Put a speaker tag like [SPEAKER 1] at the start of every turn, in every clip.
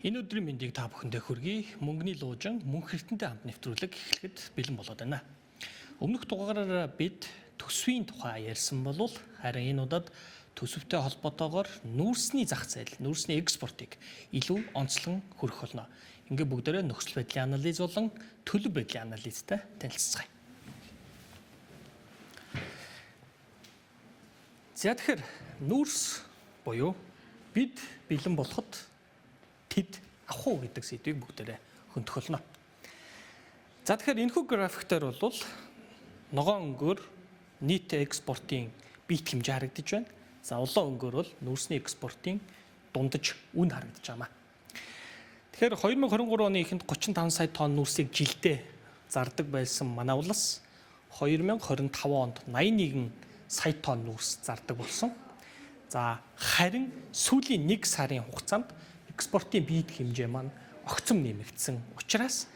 [SPEAKER 1] Энэ өдрийн мэндийг та бүхэндээ хүргэе. Мөнгөний луужин мөнх эрдэнэтэй хамт нэвтрүүлэг эхлэхэд бэлэн болоод байна. Өмнөх дугаараараа бид төсвийн тухай ярьсан болвол харин энэ удаад төсөвтэй холбоотойгоор нүүрсний зах зээл, нүүрсний экспортыг илүү онцлон хүргэх болно. Ингээ бүгдээрээ нөхцөл байдлын анализ болон төлөв байдлын анализтай танилцацгаая. За тэгэхээр нүүрс буюу бид бэлэн болоход тэд авах уу гэдэг сэдвийг бүгдээрээ хөндөх болно. За тэгэхээр энэхүү график дээр бол ногоон өнгөөр нийт экспортын биет хэмжээ харагдаж байна. За улаан өнгөөр бол нүүрсний экспортын дундаж үн харагдаж байна. Тэгэхээр 2023 оны эхэнд 35 сая тонн нүүрсийг жилдээ зардаг байсан манай улс 2025 онд 81 сая тонн нүүрс зардаг болсон. За харин сүүлийн 1 сарын хугацаанд экспортын биет хэмжээ маань огцом нэмэгдсэн учраас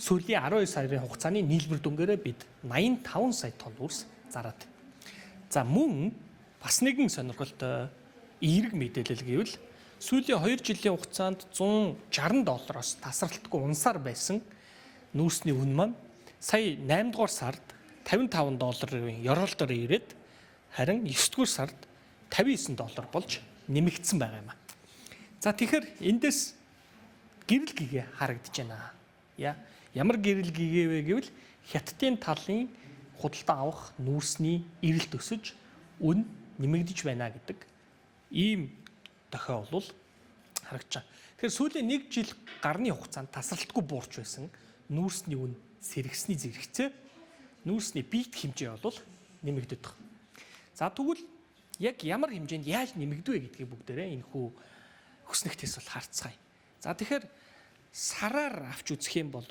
[SPEAKER 1] сүүлийн 12 сарын хугацааны нийлбэр дүнгээрээ бид 85 сая тонн нүүрс зараад. За мөн бас нэгэн сонирхолтой эерэг мэдээлэл гэвэл сүүлийн 2 жилийн хугацаанд 160 доллароос тасралтгүй унсаар байсан нүүрсний үн маань сая 8 дугаар сард 55 долларын ёроол дээр ирээд харин 9 дугаар сард 59 доллар болж нэмэгдсэн байгаа юм а. За тэгэхээр эндээс гэрэл гэгээ харагдаж байна. Ямар гэрэл гэгээ вэ гэвэл Хятадын талын худалдан авах нүүрсний эрэлт өсөж үн нэмэгдэж байна гэдэг ийм дохио бол харагдаж байна. Тэгэхээр сүүлийн 1 жил гарны хугацаанд тасралтгүй буурч байсан нүүрсний үн сэргэсний зэрэгцээ нүүрсний биет хэмжээ бол нэмэгдэж байгаа. За тэгвэл яг ямар хэмжээнд яаж нэмэгдвэ гэдгийг бүгдээрээ энэхүү хөснөгтөөс бол харцгаая. За тэгэхээр сараар авч үзэх юм бол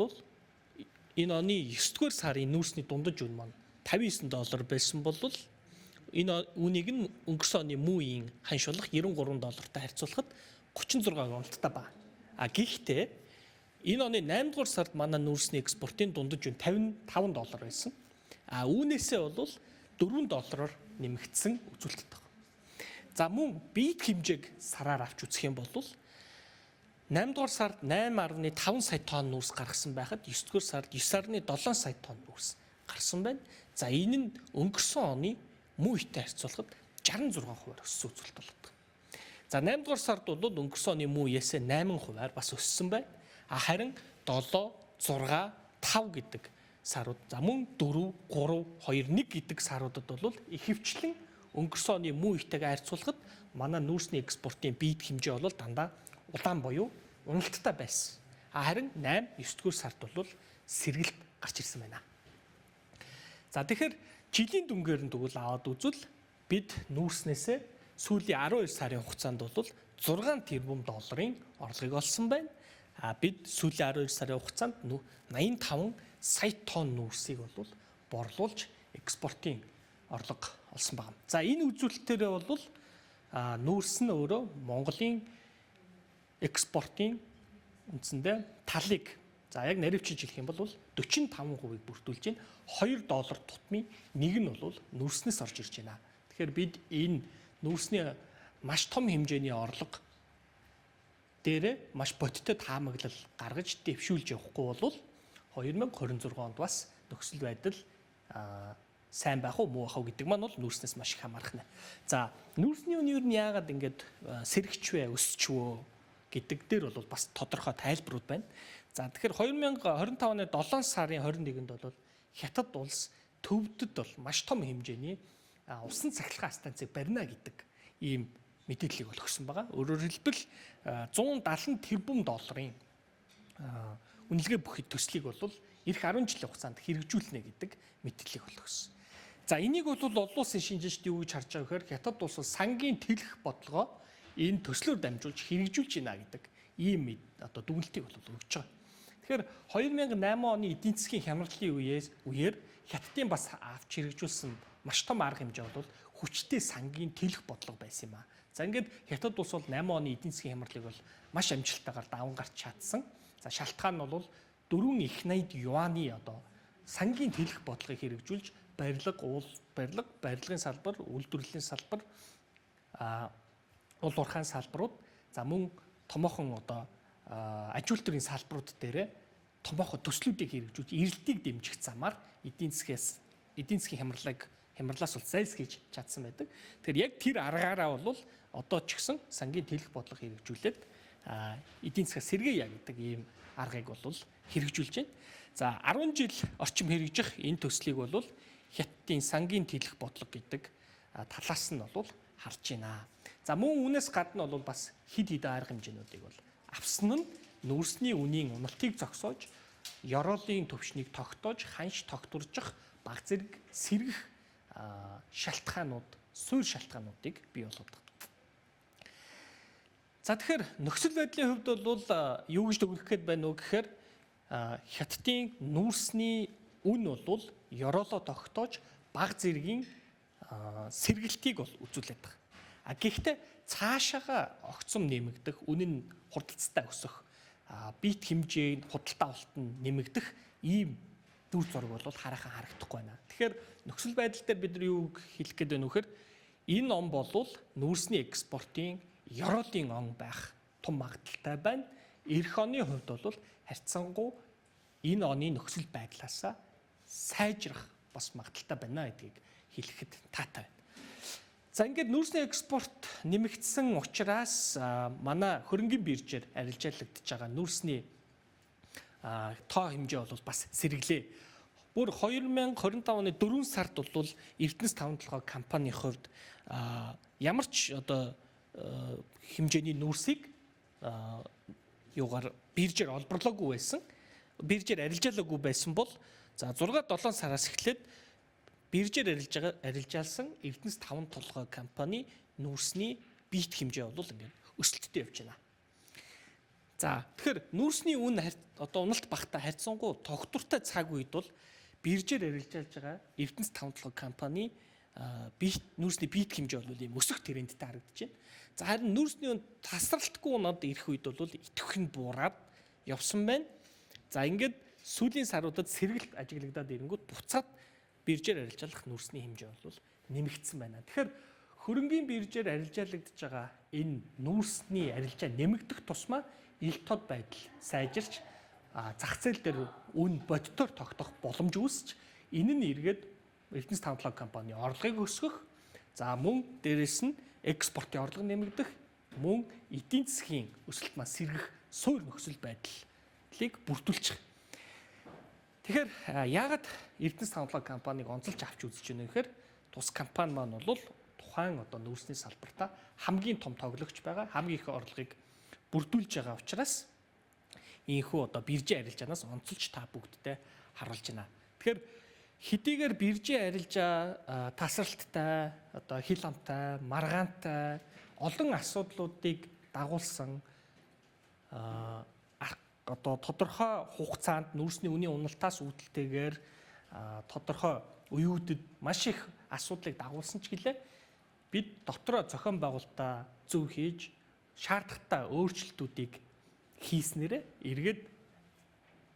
[SPEAKER 1] энэ оны 9 дугаар сарын нүүрсний дундаж үн маань 59 доллар байсан бол энэ үнийг нь өнгөрсөн оны муу үеийн ханшуулах 93 доллартай харьцуулахад 36% уналттай байна. А гэхдээ энэ оны 8 дугаар сард манай нүүрсний экспортын дундаж үн 55 доллар байсан. А үүнээсээ бол 4 доллараар нэмэгдсэн үзүүлэлт байна. За мөн биет хэмжээг сараар авч үзэх юм бол 8 дугаар сард 8.5 сая тонн нүүрс гаргасан байхад 9 дугаар сард 9.7 сая тонн нүүрс гарсан байна. За энэ нь өнгөрсөн оны муу үетэй харьцуулахад 66% өссөн үзүүлэлт болоод байна. За 8 дугаар сард бол өнгөрсөн оны муу үеэсээ 8% бас өссөн байна. А харин 7, 6, 5 гэдэг сарууд за мөн 4, 3, 2, 1 гэдэг саруудад бол ихэвчлэн өнгөрсөн оны муу үетэйгээ харьцуулахад манай нүүрсний экспортын биет хэмжээ бол дандаа улаан буюу уналттай байсан. А харин 8, 9 дугаар сард бол сэргэлт гарч ирсэн байна. За тэгэхээр жилийн дүнгээр нь тэгвэл аваад үзвэл бид нүүрснээсээ сүүлийн 12 сарын хугацаанд бол 6 тэрбум долларын орлогыг олсон байна. А бид сүүлийн 12 сарын хугацаанд 85 сая тонн нүүрсийг бол борлуулж экспортын орлого олсон байна. За энэ үзүүлэлтээрээ бол нүүрс нь өөрөө Монголын экспортын үндсэндээ талыг за яг наривчилж хэлэх юм бол 45%-ийг бүрдүүлж байна. 2 доллар тутмын нэг нь бол нүүрснээс орж ирж байна. Тэгэхээр бид энэ нүүрсний маш том хэмжээний орлого дээрээ маш бодиттой таамаглал гаргаж дэвшүүлж явахгүй бол 2026 онд бас нөхцөл байдал сайн байх уу муу байх уу гэдэг маань бол нүүрснээс маш их хамаарах нэ. За нүүрсний үн ер нь яагаад ингэж сэрэгч вэ, өсч вэ гэдэг дээр бол бас тодорхой тайлбарууд байна. За тэгэхээр 2025 оны 7 сарын 21-нд бол Хятад улс төвдөд бол маш том хэмжээний усан цахилгаан станцыг барина гэдэг ийм мэдээллийг бол өгсөн байгаа. Өөрөөр хэлбэл 170 тэрбум долларын үнэлгээ бүхий төслийг бол эх 10 жилийн хугацаанд хэрэгжүүлнэ гэдэг мэдээллийг бол өгсөн. За энийг бол олон улсын шинжээчд юу гэж харж байгаа гэхээр Хятад улс сангийн тэлэх бодлогоо энэ төслөөр дамжуулж хэрэгжүүлж байна гэдэг ийм одоо дүгнэлтийг бол өгч байгаа. Тэгэхээр 2008 оны эдийн засгийн хямралын үеэр Хятадын бас авч хэрэгжүүлсэн маш том арга хэмжээ бол хүчтэй сангийн тэлэх бодлого байсан юм а. За ингээд Хятад улс бол 8 оны эдийн засгийн хямралыг бол маш амжилттайгаар даван гарч чадсан. За шалтгаан нь бол 4 их 80 юаны одоо сангийн тэлэх бодлогыг хэрэгжүүлж барилга, уул барилга, барилгын салбар, үйлдвэрлэлийн салбар, уул уурхайн салбарууд за мөн томоохон одоо аж үйлдвэрийн салбарууд дээр томоохон төслүүдийг хэрэгжүүлж эрэлтийг дэмжих замаар эдийн засгийн хямралаас бол зайлсхийж чадсан байдаг. Тэгэхээр яг тэр аргаараа бол одоо ч гэсэн сангийн тэлэх бодлого хэрэгжүүлээд эдийн засгаа сэргээе гэдэг ийм аргыг бол хэрэгжүүлж байна. За 10 жил орчим хэрэгжих энэ төслийг бол Хятадын сангийн тэлэх бодлого гэдэг талаас нь бол харж байна. За мөн үүнээс гадна бол бас хэд хэдэн арга хэмжээнүүдийг бол авсан нь нүүрсний үнийн уналтыг зогсоож, ёроолын төвшнийг тогтоож, ханш тогтворжих баг зэрэг сэргэх шалтгаанууд, суурь шалтгаануудыг бий болгодог. За тэгэхээр нөхцөл байдлын хувьд бол юу гэж дүгнэх гээд байна вэ гэхээр Хятадын нүүрсний үн бол ёроолоо тогтоож баг зэргийн сэргэлтийг бол үзүүлээд байгаа. А гэхдээ цаашаага огцом нэмэгдэх, үн нь хурдцтай өсөх, бит хэмжээ худалдаа авалт нь нэмэгдэх ийм дүр зураг бол хараахан харагдахгүй байна. Тэгэхээр нөхцөл байдал дээр бид нар юу хэлэх гээд байна вэ гэхээр энэ он бол нүүрсний экспортын ёроолын он байх том магадлалтай байна. Ирэх оны хувьд бол харьцангуй энэ оны нөхцөл байдлаасаа сайжрах бас магадлалтай байна гэдгийг хэлэхэд таатай байна. За ингээд нүүрсний экспорт нэмэгдсэн учраас манай хөрөнгийн биржээр арилжаалагдж байгаа нүүрсний тоо хэмжээ бол бас сэргэлээ. Бүр 2025 оны 4 сард бол Эрдэнэс 5 толгой компанийн хувьд ямар ч одоо хэмжээний нүүрсийг юугаар биржээр олборлоогүй байсан. Биржээр арилжаалаагүй байсан бол за 6 7 сараас эхлээд биржээр арилжаалсан Эрдэнэс 5 толгой компани нүүрсний бит хэмжээ бол ингээд өсөлттэй явж байна. За тэгэхээр нүүрсний үн одоо уналт багтаа харьцангуй тогтвортой цаг үед бол биржээр арилжаалж байгаа Эрдэнэс 5 толгой компани бит нүүрсний бит хэмжээ бол ийм өсөх трендтэй харагдаж байна. За харин нүүрсний үн тасралтгүй унаад ирэх үед бол идэвх нь буураад явсан байна. За ингээд сүүлийн саруудад сэргэлт ажиглагдаад ирэнгүүт буцаад биржээр арилжаалах нүүрсний хэмжээ бол нэмэгдсэн байна. Тэгэхээр хөрөнгийн биржээр арилжаалагдж байгаа энэ нүүрсний арилжаа нэмэгдэх тусмаа ил тод байдал сайжирч зах зээл дээр үн бодитоор тогтох боломж үүсч энэ нь эргээд Эрдэнэс 5 толгой компани орлогыг өсгөх, за мөн дээрэс нь экспортын орлого нэмэгдэх, мөн эдийн засгийн өсөлт маань сэргэх суурь нөхцөл байдлыг бүрдүүлчих. Тэгэхээр яагаад Эрдэнэс 5 толгой компанийг онцолж авч үзэж байна вэ гэхээр тус компани маань бол тухайн одоо нүүрсний салбартаа хамгийн том тоглогч байгаа, хамгийн их орлогыг бүрдүүлж байгаа учраас ийхүү одоо биржийн арилжаанаас онцолж та бүгдтэй харуулж байна. Тэгэхээр хэдийгээр биржийн арилжаа тасралттай, одоо хил амтай, маргаантай олон асуудлуудыг дагуулсан одоо тодорхой хугацаанд нүүрсний үнийн уналтаас үүдэлтэйгээр тодорхой үеүүдэд маш их асуудлыг дагуулсан ч гэлээ бид дотроо зохион байгуулалтаа зөв хийж шаардлагатай өөрчлөлтүүдийг хийснээрээ эргээд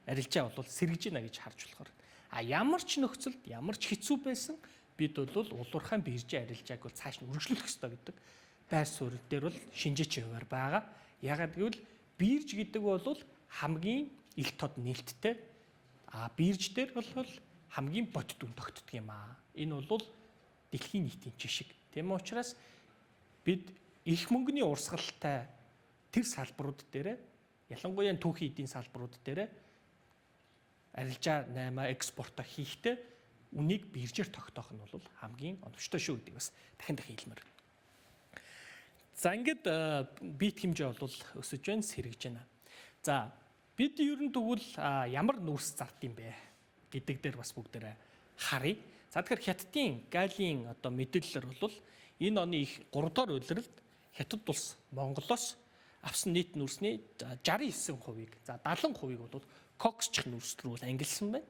[SPEAKER 1] арилжаа бол сэргэж гинэ гэж харж болохоор. А ямар ч нөхцөлд ямар ч хэцүү байсан бид бол улуурхайн биржийн арилжааг бол цааш нь үргэлжлүүлэх ёстой гэдэг байр суурь дээр бол шинжээч яваар байгаа. Ягаад гэвэл бирж гэдэг бол хамгийн ил тод нээлттэй. А бирж дээр бол хамгийн бодит үн тогтдог юм аа. Энэ бол дэлхийн нийтийн жишг. Тийм учраас бид их мөнгөний урсгалтай тэр салбарууд дээр ялангуяа түүхийн эдийн салбарууд дээр арилжаа 8 экспортоо хийхдээ үнийг биржээр тогтоох нь бол хамгийн оновчтой шүү гэдэг бас дахин дахин хэлмээр. За ингээд бит хэмжээ бол өсөж байна, сэргэж байна. За бид ер нь тэгвэл ямар нүүрс зард юм бэ гэдэг дээр бас бүгдээрээ харъя. За тэгэхээр Хятадын галийн одоо мэдээллээр бол энэ оны их 3 дахь улиралд Хятад улс Монголоос авсан нийт нүүрсний 69%-ийг, за 70%-ийг бол коксчих нүүрс рүү ангилсан байна.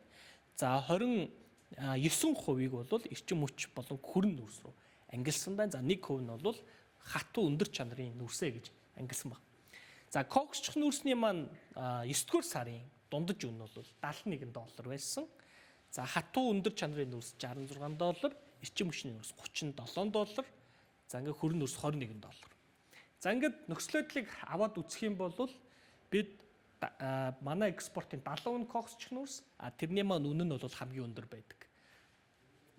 [SPEAKER 1] За 29%-ийг бол эрчим хүч болон хүрэн нүүрс рүү ангилсан байна. За 1% нь бол хатуу өндөр чанарын нүүрсээ гэж ангилсан байна. За коксчих нүүрсний маань 9 дугаар сарын дундаж үн бол 71 доллар байсан. За хатуу өндөр чанарын нүүрс 66 доллар, эрчим хүчний нүүрс 37 доллар. За ингээд хүрэн нүүрс 21 доллар. За ингээд нөхцөл байдлыг аваад үзэх юм бол Бид манай экспортын 70% коксчих нүүрс, а тэрний маань үнэ нь бол хамгийн өндөр байдаг.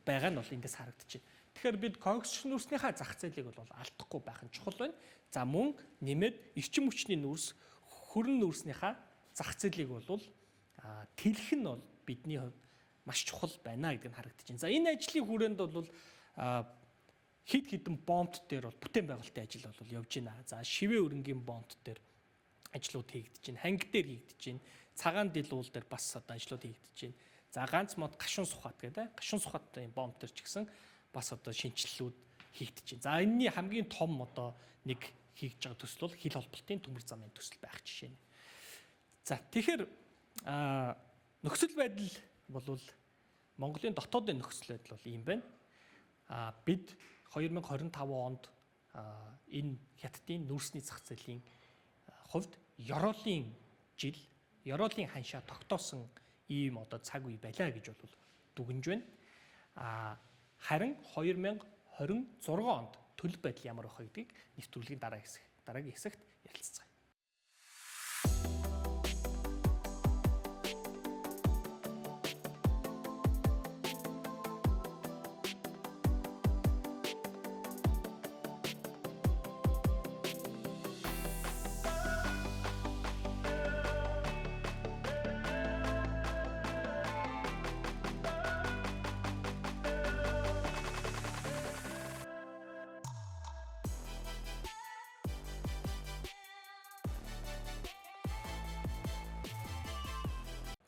[SPEAKER 1] Байгаа нь бол эндээс харагдаж байна. Тэгэхээр бид коксчих нүүрснийхаа зах зээлийг бол алдахгүй байх нь чухал байна. За мөн нэмээд эрчим хүчний нүүрс, хөрөн нүүрснийхаа зах зээлийг бол тэлэх нь бол бидний хувьд маш чухал байна гэдэг нь харагдаж байна. За энэ ажлын хүрээнд бол хэд хэдэн бомбт дээр бол бүтээн байгуулалтын ажил бол явж байна. За шивээ өрнгийн бомбт дээр ажлууд хийгдэж байна. Ханги дээр хийгдэж байна. Цагаан дэлуул дээр бас одоо ажлууд хийгдэж байна. За ганц мод гашуун сухат гэдэг. Гашуун сухатын бомб дээр ч гэсэн бас одоо шинэчлэлүүд хийгдэж байна. За энэний хамгийн том одоо нэг хийгдэж байгаа төсөл бол хил холболтын төмөр замын төсөл байх жишээ нь. За тэгэхээр нөхцөл байдал бол Монголын дотоодын нөхцөл байдал бол ийм байна. Бид 2025 онд энэ Хятадын нүүрсний зах зээлийн хувьд ёроолын жил, ёроолын ханшаа тогтоосон ийм одоо цаг үе байлаа гэж бол дүгнж байна. Харин 2026 онд төлөв байдал ямар байх вэ гэдгийг нэвтрүүлгийн дараагийн хэсэгт ярилцацгаая.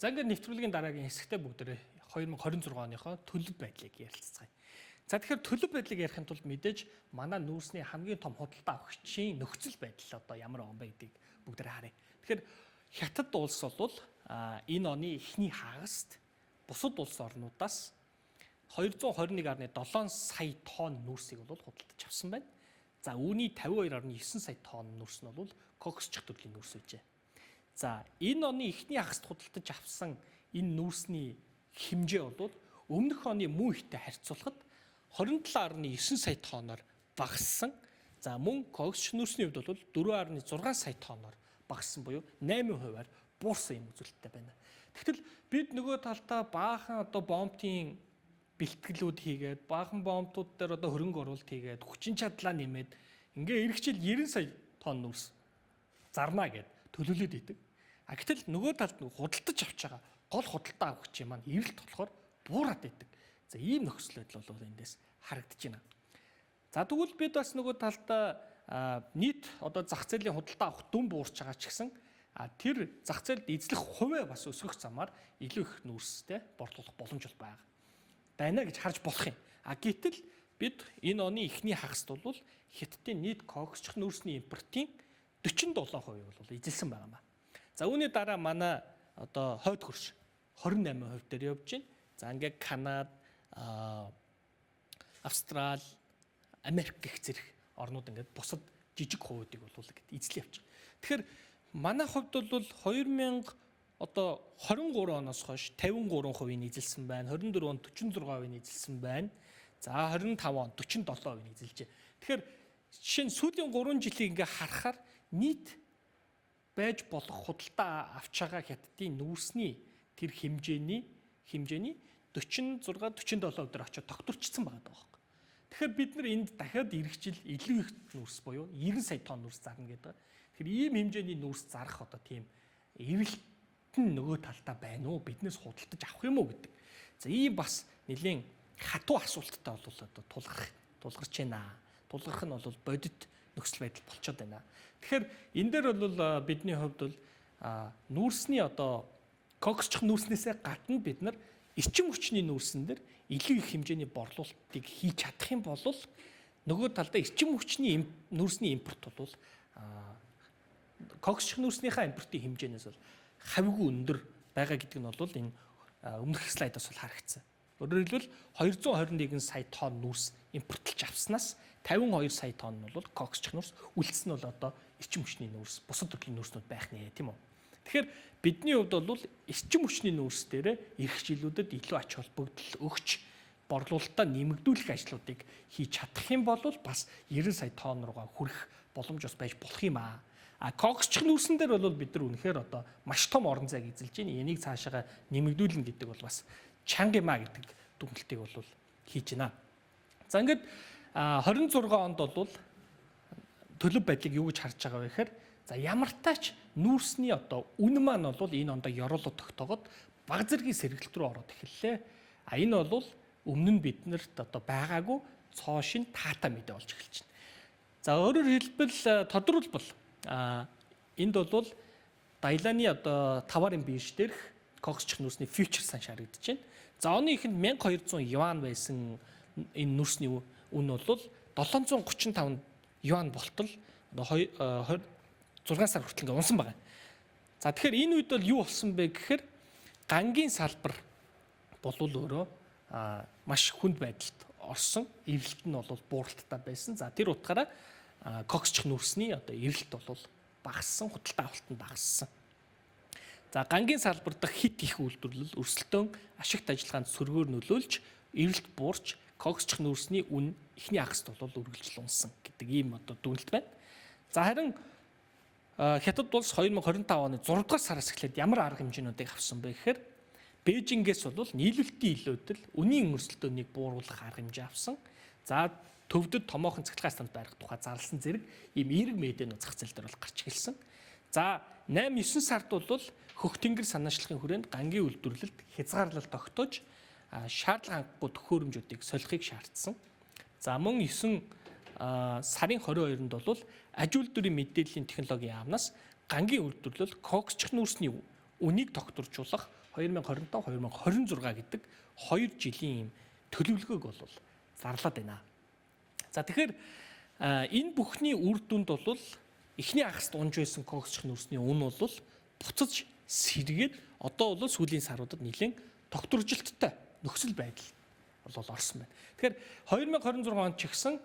[SPEAKER 1] За ингээд нэвтрүүлгийн дараагийн хэсэгтээ бүгдээрээ 2026 оныхоо төлөв байдлыг ярилцацгаая. За тэгэхээр төлөв байдлыг ярихын тулд мэдээж манай нүүрсний хамгийн том худалдаа авахчийн нөхцөл байдал одоо ямар байгаа юм бэ гэдгийг бүгдээрээ харъя. Тэгэхээр Хятад улс бол энэ оны эхний хагаст бусад улс орнуудаас 221.7 сая тонн нүүрсийг бол худалдаж авсан байна. За үүний 52.9 сая тонн нүүрс нь бол коксчих төрлийн нүүрс байжээ. За энэ оны эхний хагаст худалдаж авсан энэ нүүрсний хэмжээ бол өмнөх оны мөн ихтэй харьцуулахад 27.9 сая тонноор багассан. За мөн коксч нүүрсний хувьд бол 4.6 сая тонноор багассан буюу 8%-аар буурсан юм үзүүлэлттэй байна. Тэгтэл бид нөгөө талдаа баахан одоо бомбтын бэлтгэлүүд хийгээд, баахан бомбтууд дээр одоо хөрөнгө оруулалт хийгээд, хүчин чадлаа нэмээд ингээ эх жил 90 сая тонн нүүрс зарна гэд төлөвлөд идэг. А гэтэл нөгөө талд худалдаж авч байгаа гол худалдаа авахч маань эрэлт болохоор буураад идэг. За ийм нөхцөл байдал бол эндээс харагдаж байна. За тэгвэл бид бас нөгөө талдаа нийт одоо зах зээлийн худалдаа авах дүн буурч байгаа ч гэсэн тэр зах зээлд эзлэх хувиа бас өсгөх замаар илүү их нүүрстэй борлуулах боломж бол байгаа байна гэж харж болох юм. А гэтэл бид энэ оны эхний хагаст бол Хятадын нийт коксчих нүүрсний импортын 47% бол эзэлсэн байгаа юм. За үүний дараа манай одоо хойд хөрш 28% дээр явж байна. За ингээ Канада, Австрал, Америк гэх зэрэг орнууд ингээд бусад жижиг хувиудыг бол ингээд эзлэн явж байгаа. Тэгэхээр манай хувьд бол 2000 одоо 23 оноос хойш 53%-ийг эзэлсэн байна. 24 онд 46%-ийг эзэлсэн байна. За 25 онд 47%-ийг эзэлжээ. Тэгэхээр жишээ нь сүүлийн 3 жилийг ингээ харахаар нийт байж болох худалдаа авч байгаа Хятадын нүүрсний тэр хэмжээний 46 47% дээр очиод тогтворчсон байгаа даа байхгүй. Тэгэхээр бид нар энд дахиад эх жил илүү их нүүрс буюу 90 сая тонн нүүрс зарна гэдэг. Тэгэхээр ийм хэмжээний нүүрс зарах одоо тийм эрэлт нь нөгөө талдаа байна уу? Биднээс худалдаж авах юм уу гэдэг. За ийм бас нэлийн хатуу асуулттай бол одоо тулгарч байна. Тулгарх нь бол бодит нөхцөл байдал болчиход байна. Тэгэхээр энэ дээр бол бидний хувьд бол нүүрсний одоо коксчих нүүрснээсээ гадна бид нар эрчим хүчний нүүрсэн дээр илүү их хэмжээний борлуулалтыг хийж чадах юм бол нөгөө талдаа эрчим хүчний нүүрсний импорт бол коксчих нүүрснийхээ импортын хэмжээнээс бол хавьгүй өндөр байгаа гэдэг нь бол энэ өмнөх слайдаас бол харагдсан. Өөрөөр хэлбэл 221 сая тонн нүүрс импортлж авснаас 52 сая тонн нь бол коксчих нүүрс, үлдсэн нь бол одоо эрчим хүчний нүүрс, бусад төрлийн нүүрснүүд байх нэ, тийм үү? Тэгэхээр бидний хувьд бол эрчим хүчний нүүрс дээр эх жилүүдэд илүү ач холбогдол өгч борлуулалтаа нэмэгдүүлэх ажлуудыг хийж чадах юм бол бас 90 сая тонн руугаа хүрэх боломж бас байж болох юм аа. А коксчих нүүрсэн дээр бол бид нар үнэхээр одоо маш том орон зайг эзэлж байна. Энийг цаашаага нэмэгдүүлнэ гэдэг бол бас чанга юм а гэдэг дүгнэлтийг бол хийж байна. За ингээд 26 онд бол төлөв байдлыг юу гэж харж байгаа вэ гэхээр за ямар тач нүүрсний одоо үн маань бол энэ ондоо ёроолоо тогтоогод баг зэргийн сэргэлт рүү ороод эхэллээ. А энэ бол өмнө нь биднэрт одоо байгаагүй цоо шин таатай мэдээ болж эхэлж байна. За өөрөөр хэлбэл тодруулбал энд бол Дайланы одоо таварын бирж дээрх коксчих нүүрсний фьючерс ханш харагдаж байна. За оны эхэнд 1200 юан байсан энэ нүүрсний үн бол 735 юан болтол одоо 6 сар хүртэл ингээ унсан байгаа. За тэгэхээр энэ үед бол юу болсон бэ гэхээр гангийн салбар болвол өөрөө маш хүнд байдалд орсон. Эрэлт нь бол бууралттай байсан. За тэр утгаараа коксчих нүүрсний одоо эрэлт бол багассан, худалдаа авалт нь багассан. За гангийн салбар дахь хит их үйлдвэрлэл өрсөлдөөн ашигт ажиллагаанд сөргөөр нөлөөлж эрэлт буурч коксчих нүүрсний үн эхний хагаст бол үргэлжил унсан гэдэг ийм одоо дүгнэлт байна. За харин Хятад улс 2025 оны 6 дугаар сараас эхлээд ямар арга хэмжээнүүдийг авсан бэ гэхээр Бээжингээс бол нийлүүлэлтийн илүүдэл үнийн өрсөлдөөнийг бууруулах арга хэмжээ авсан. За төвдөд томоохон цахилгаан станц барих тухай зарласан зэрэг ийм эерэг мэдээнүүд зах зээл дээр бол гарч эхэлсэн. За 8 9 сард бол хөх тэнгэр санаачлахын хүрээнд гангийн үйлдвэрлэлд хязгаарлалт тогтоож шаардлага хангахгүй төхөөрөмжүүдийг солихыг шаардсан. За мөн 9 сарын 22-нд бол аж үйлдвэрийн мэдээллийн технологийн яамнаас гангийн үйлдвэрлэл коксчих нүүрсний үнийг тогтворжуулах 2025-2026 гэдэг 2 жилийн ийм төлөвлөгөөг бол зарлаад байна. За тэгэхээр энэ бүхний үр дүнд бол эхний хагаст унж байсан коксчих нүүрсний үн бол буцаж сэргээд одоо бол сүүлийн саруудад нэлээд тогтворжилттой нөхцөл байдал бол орсон байна. Тэгэхээр 2026 онд ч гэсэн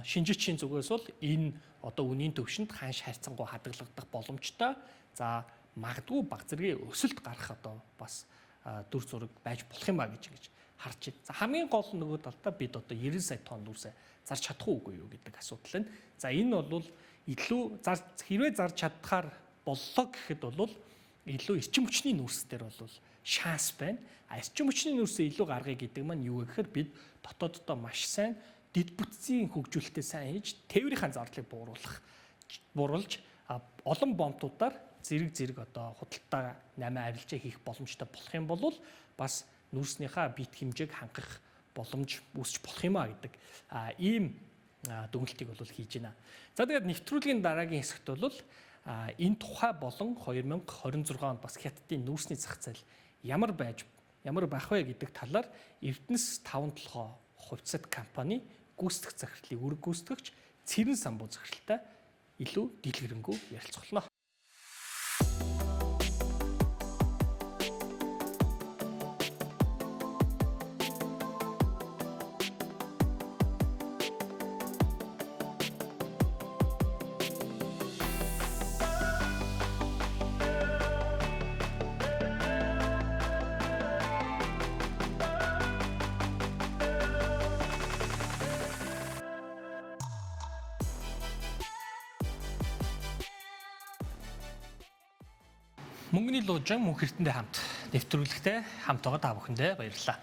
[SPEAKER 1] шинжээчийн зүгээс бол энэ одоо үнийн төвшөнд ханш хайрцангуй хадгалагдах боломжтой. За магадгүй баг зэргийн өсөлт гарах одоо бас дүр зураг байж болох юм а гэж ингэж харж байна. За хамгийн гол нь нөгөө талдаа бид одоо 90 сая тонн нүүрсээ зарж чадах уугүй юу гэдэг асуудал байна. За энэ бол илүү хэрвээ зарж чадхаар боллоо гэхэд бол илүү эрчим хүчний нүүрс дээр бол шанс байна. А эрчим хүчний нүүрсээ илүү гаргая гэдэг маань юу вэ гэхээр бид дотооддоо маш сайн дэд бүтцийн хөгжүүлэлтээ сайн хийж тээврийн зардлыг бууруулж олон бомтуудаар зэрэг одоо худалдаа 8 арилжаа хийх боломжтой болох юм бол бас нүүрснийхаа бит хэмжээг хангах боломж үүсч болох юм а гэдэг ийм дүгнэлтийг бол хийж байна. За тэгээд нэвтрүүлгийн дараагийн хэсэгт бол энэ тухай болон 2026 онд бас Хятадын нүүрсний зах зээл ямар байх вэ гэдэг талаар Эрдэнэс 5 толгой хувьцаат компани гүйцэтгэх захирлыг үүрэг гүйцэтгэгч Цэрэн самбуу захиралтай илүү дэлгэрэнгүй ярилцах болно. Мөнгөний луужин мөнх эрдэндээ хамт нэвтрүүлэгтээ хамт байгаа та бүхэндээ баярлалаа.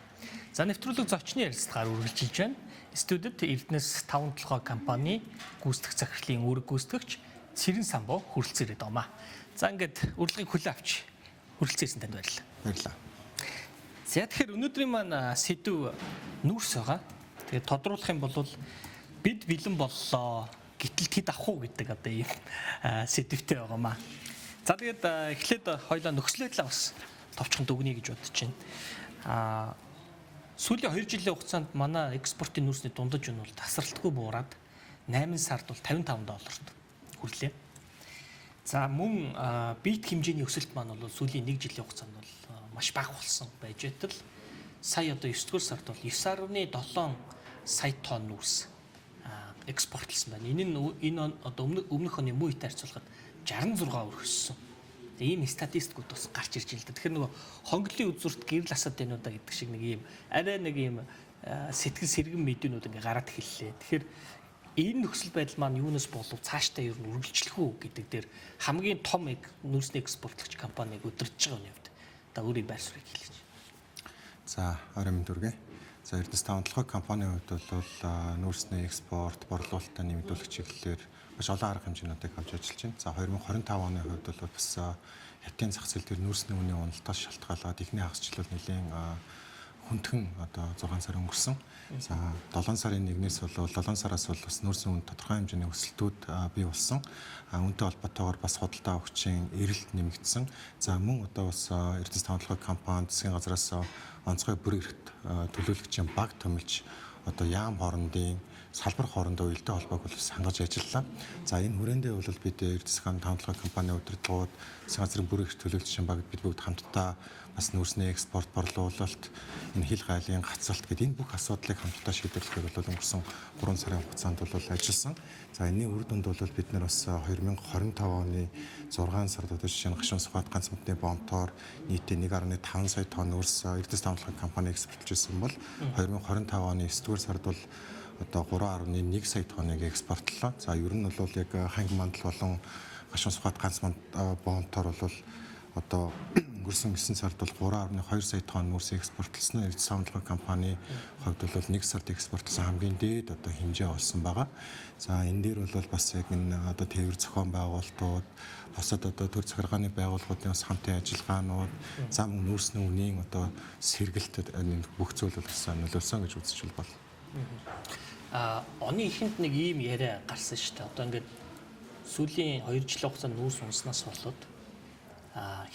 [SPEAKER 1] За нэвтрүүлэг зочны ярилцлагаар үргэлжилж байна. Студид Эрдэнэс 5 толгой компани гүйцэтгэх захирлын үүрэг гүйцэтгэгч Цэрэн самбуу хүрэлцэн ирээд байгаа маа. За ингээд урилгыг хүлээн авч хүрэлцэн ирсэн танд баярлалаа.
[SPEAKER 2] Баярлалаа.
[SPEAKER 1] За тэгэхээр өнөөдрийн маань сэдв нүүрс байгаа. Тэгээд тодруулах юм бол бид бэлэн боллоо. Гэтэл тэд авах уу гэдэг одоо ийм сэдвтэй байгаа маа. За тэгээд эхлээд хоёлаа нөхцөл байдлаа бас товчхон дүгнэе гэж бодож байна. Сүүлийн 2 жилийн хугацаанд манай экспортын нүүрсний дундаж үн бол тасралтгүй буураад 8 сард бол 55 долларт хүрлээ. За мөн бит хэмжээний өсөлт маань бол сүүлийн 1 жилийн хугацаанд бол маш бага болсон байж байтал сая одоо 9 дугаар сард бол 9.7 сая тонн нүүрс экспортлсон байна. Энэ нь энэ одоо өмнөх оны мөн үетэй харьцуулахад 66 өрхөссөн. Ийм статистикууд бас гарч ирж байна л да. Тэгэхээр нөгөө хонглын үзүүрт гэрэл асаад байна уу да гэдэг шиг нэг ийм арай нэг ийм сэтгэл сэргэн мэдээнүүд ингээ гараад эхэллээ. Тэгэхээр Энэ нөхцөл байдал маань юунаас болов, цаашдаа ер нь үргэлжлэх үү гэдэг дээр хамгийн том нүүрсний экспортлогч компанийг удирдах байгаа юм хувьд та өөрийн байр суурийг хэлээч.
[SPEAKER 2] За, орой мэнд хүргэе. За, Эрдэнэс таван толгой компанийн хувьд бол нүүрсний экспорт, борлуулалтаа нэмэгдүүлэх чиглэлээр маш олон арга хэмжээнүүдийг авч ажиллаж байна. За, 2025 оны хувьд бол бас хятадын зах зээл дээр нүүрсний үнийн уналтаас шалтгаалаад эхний хагас жил бол нэлээд хүндхэн одоо 6 сар өнгөрсөн. За, 7 сарын 1-ээс бол 7 сараас бол бас нүүрсний үн тодорхой хэмжээний өсөлтүүд бий болсон. Үүнтэй холбоотойгоор бас худалдаа авахчийн эрэлт нэмэгдсэн. За, мөн одоо бас Эрдэнэс таван толгой компани засгийн газраас онцгой бүр эрхт төлөөлөгчийн баг томилж одоо яам хоорондын салбар хоорондоо уялдаа холбоог бол хангаж ажиллалаа. За, энэ хүрээндээ бол бид Эрдэнэс таван толгой компани удирдлагууд, засгийн газрын бүр эрх төлөөлөгчийн баг бид бүгд хамтдаа бас нүүрсний экспорт, борлуулалт, энэ хил гайлын гацалт гэдэг энэ бүх асуудлыг хамтдаа шийдвэрлэхээр бол өнгөрсөн 3 сарын хугацаанд бол ажилласан. За, энэний үр дүнд бол бид нар бас 2025 оны 6 сард одоо жишээ нь Гашуун Сүхбат ганц модны бомтоор нийтдээ 1.5 сая тонн нүүрс Эрдэнэс таван толгой компани экспортлж ирсэн бол 2025 оны 9 дугаар сард бол одоо 3.1 сая тонныг экспортлоо. За, ер нь бол яг ханги мандал болон Гашуун Сүхбат ганц бомтоор бол одоо өнгөрсөн 9 сард бол 3.2 сая тонн нүүрс экспортлсон. Эрдэнэс таван толгой компани хувьд бол 1 сард экспортлсон хамгийн дээд одоо хэмжээ олсон байгаа. За, энэ дээр бол бас яг энэ одоо тээвэр зохион байгуулалтууд, бусад одоо төр захиргааны байгууллагуудын бас хамтын ажиллагаанууд, за мөн нүүрсний үнийн одоо сэргэлт энэ бүх зүйл бол бас нөлөөлсөн гэж үзэж болно.
[SPEAKER 1] Оны эхэнд нэг ийм яриа гарсан шүү дээ. Одоо ингээд сүүлийн 2 жилийн хугацаанд нүүрс унснаас болоод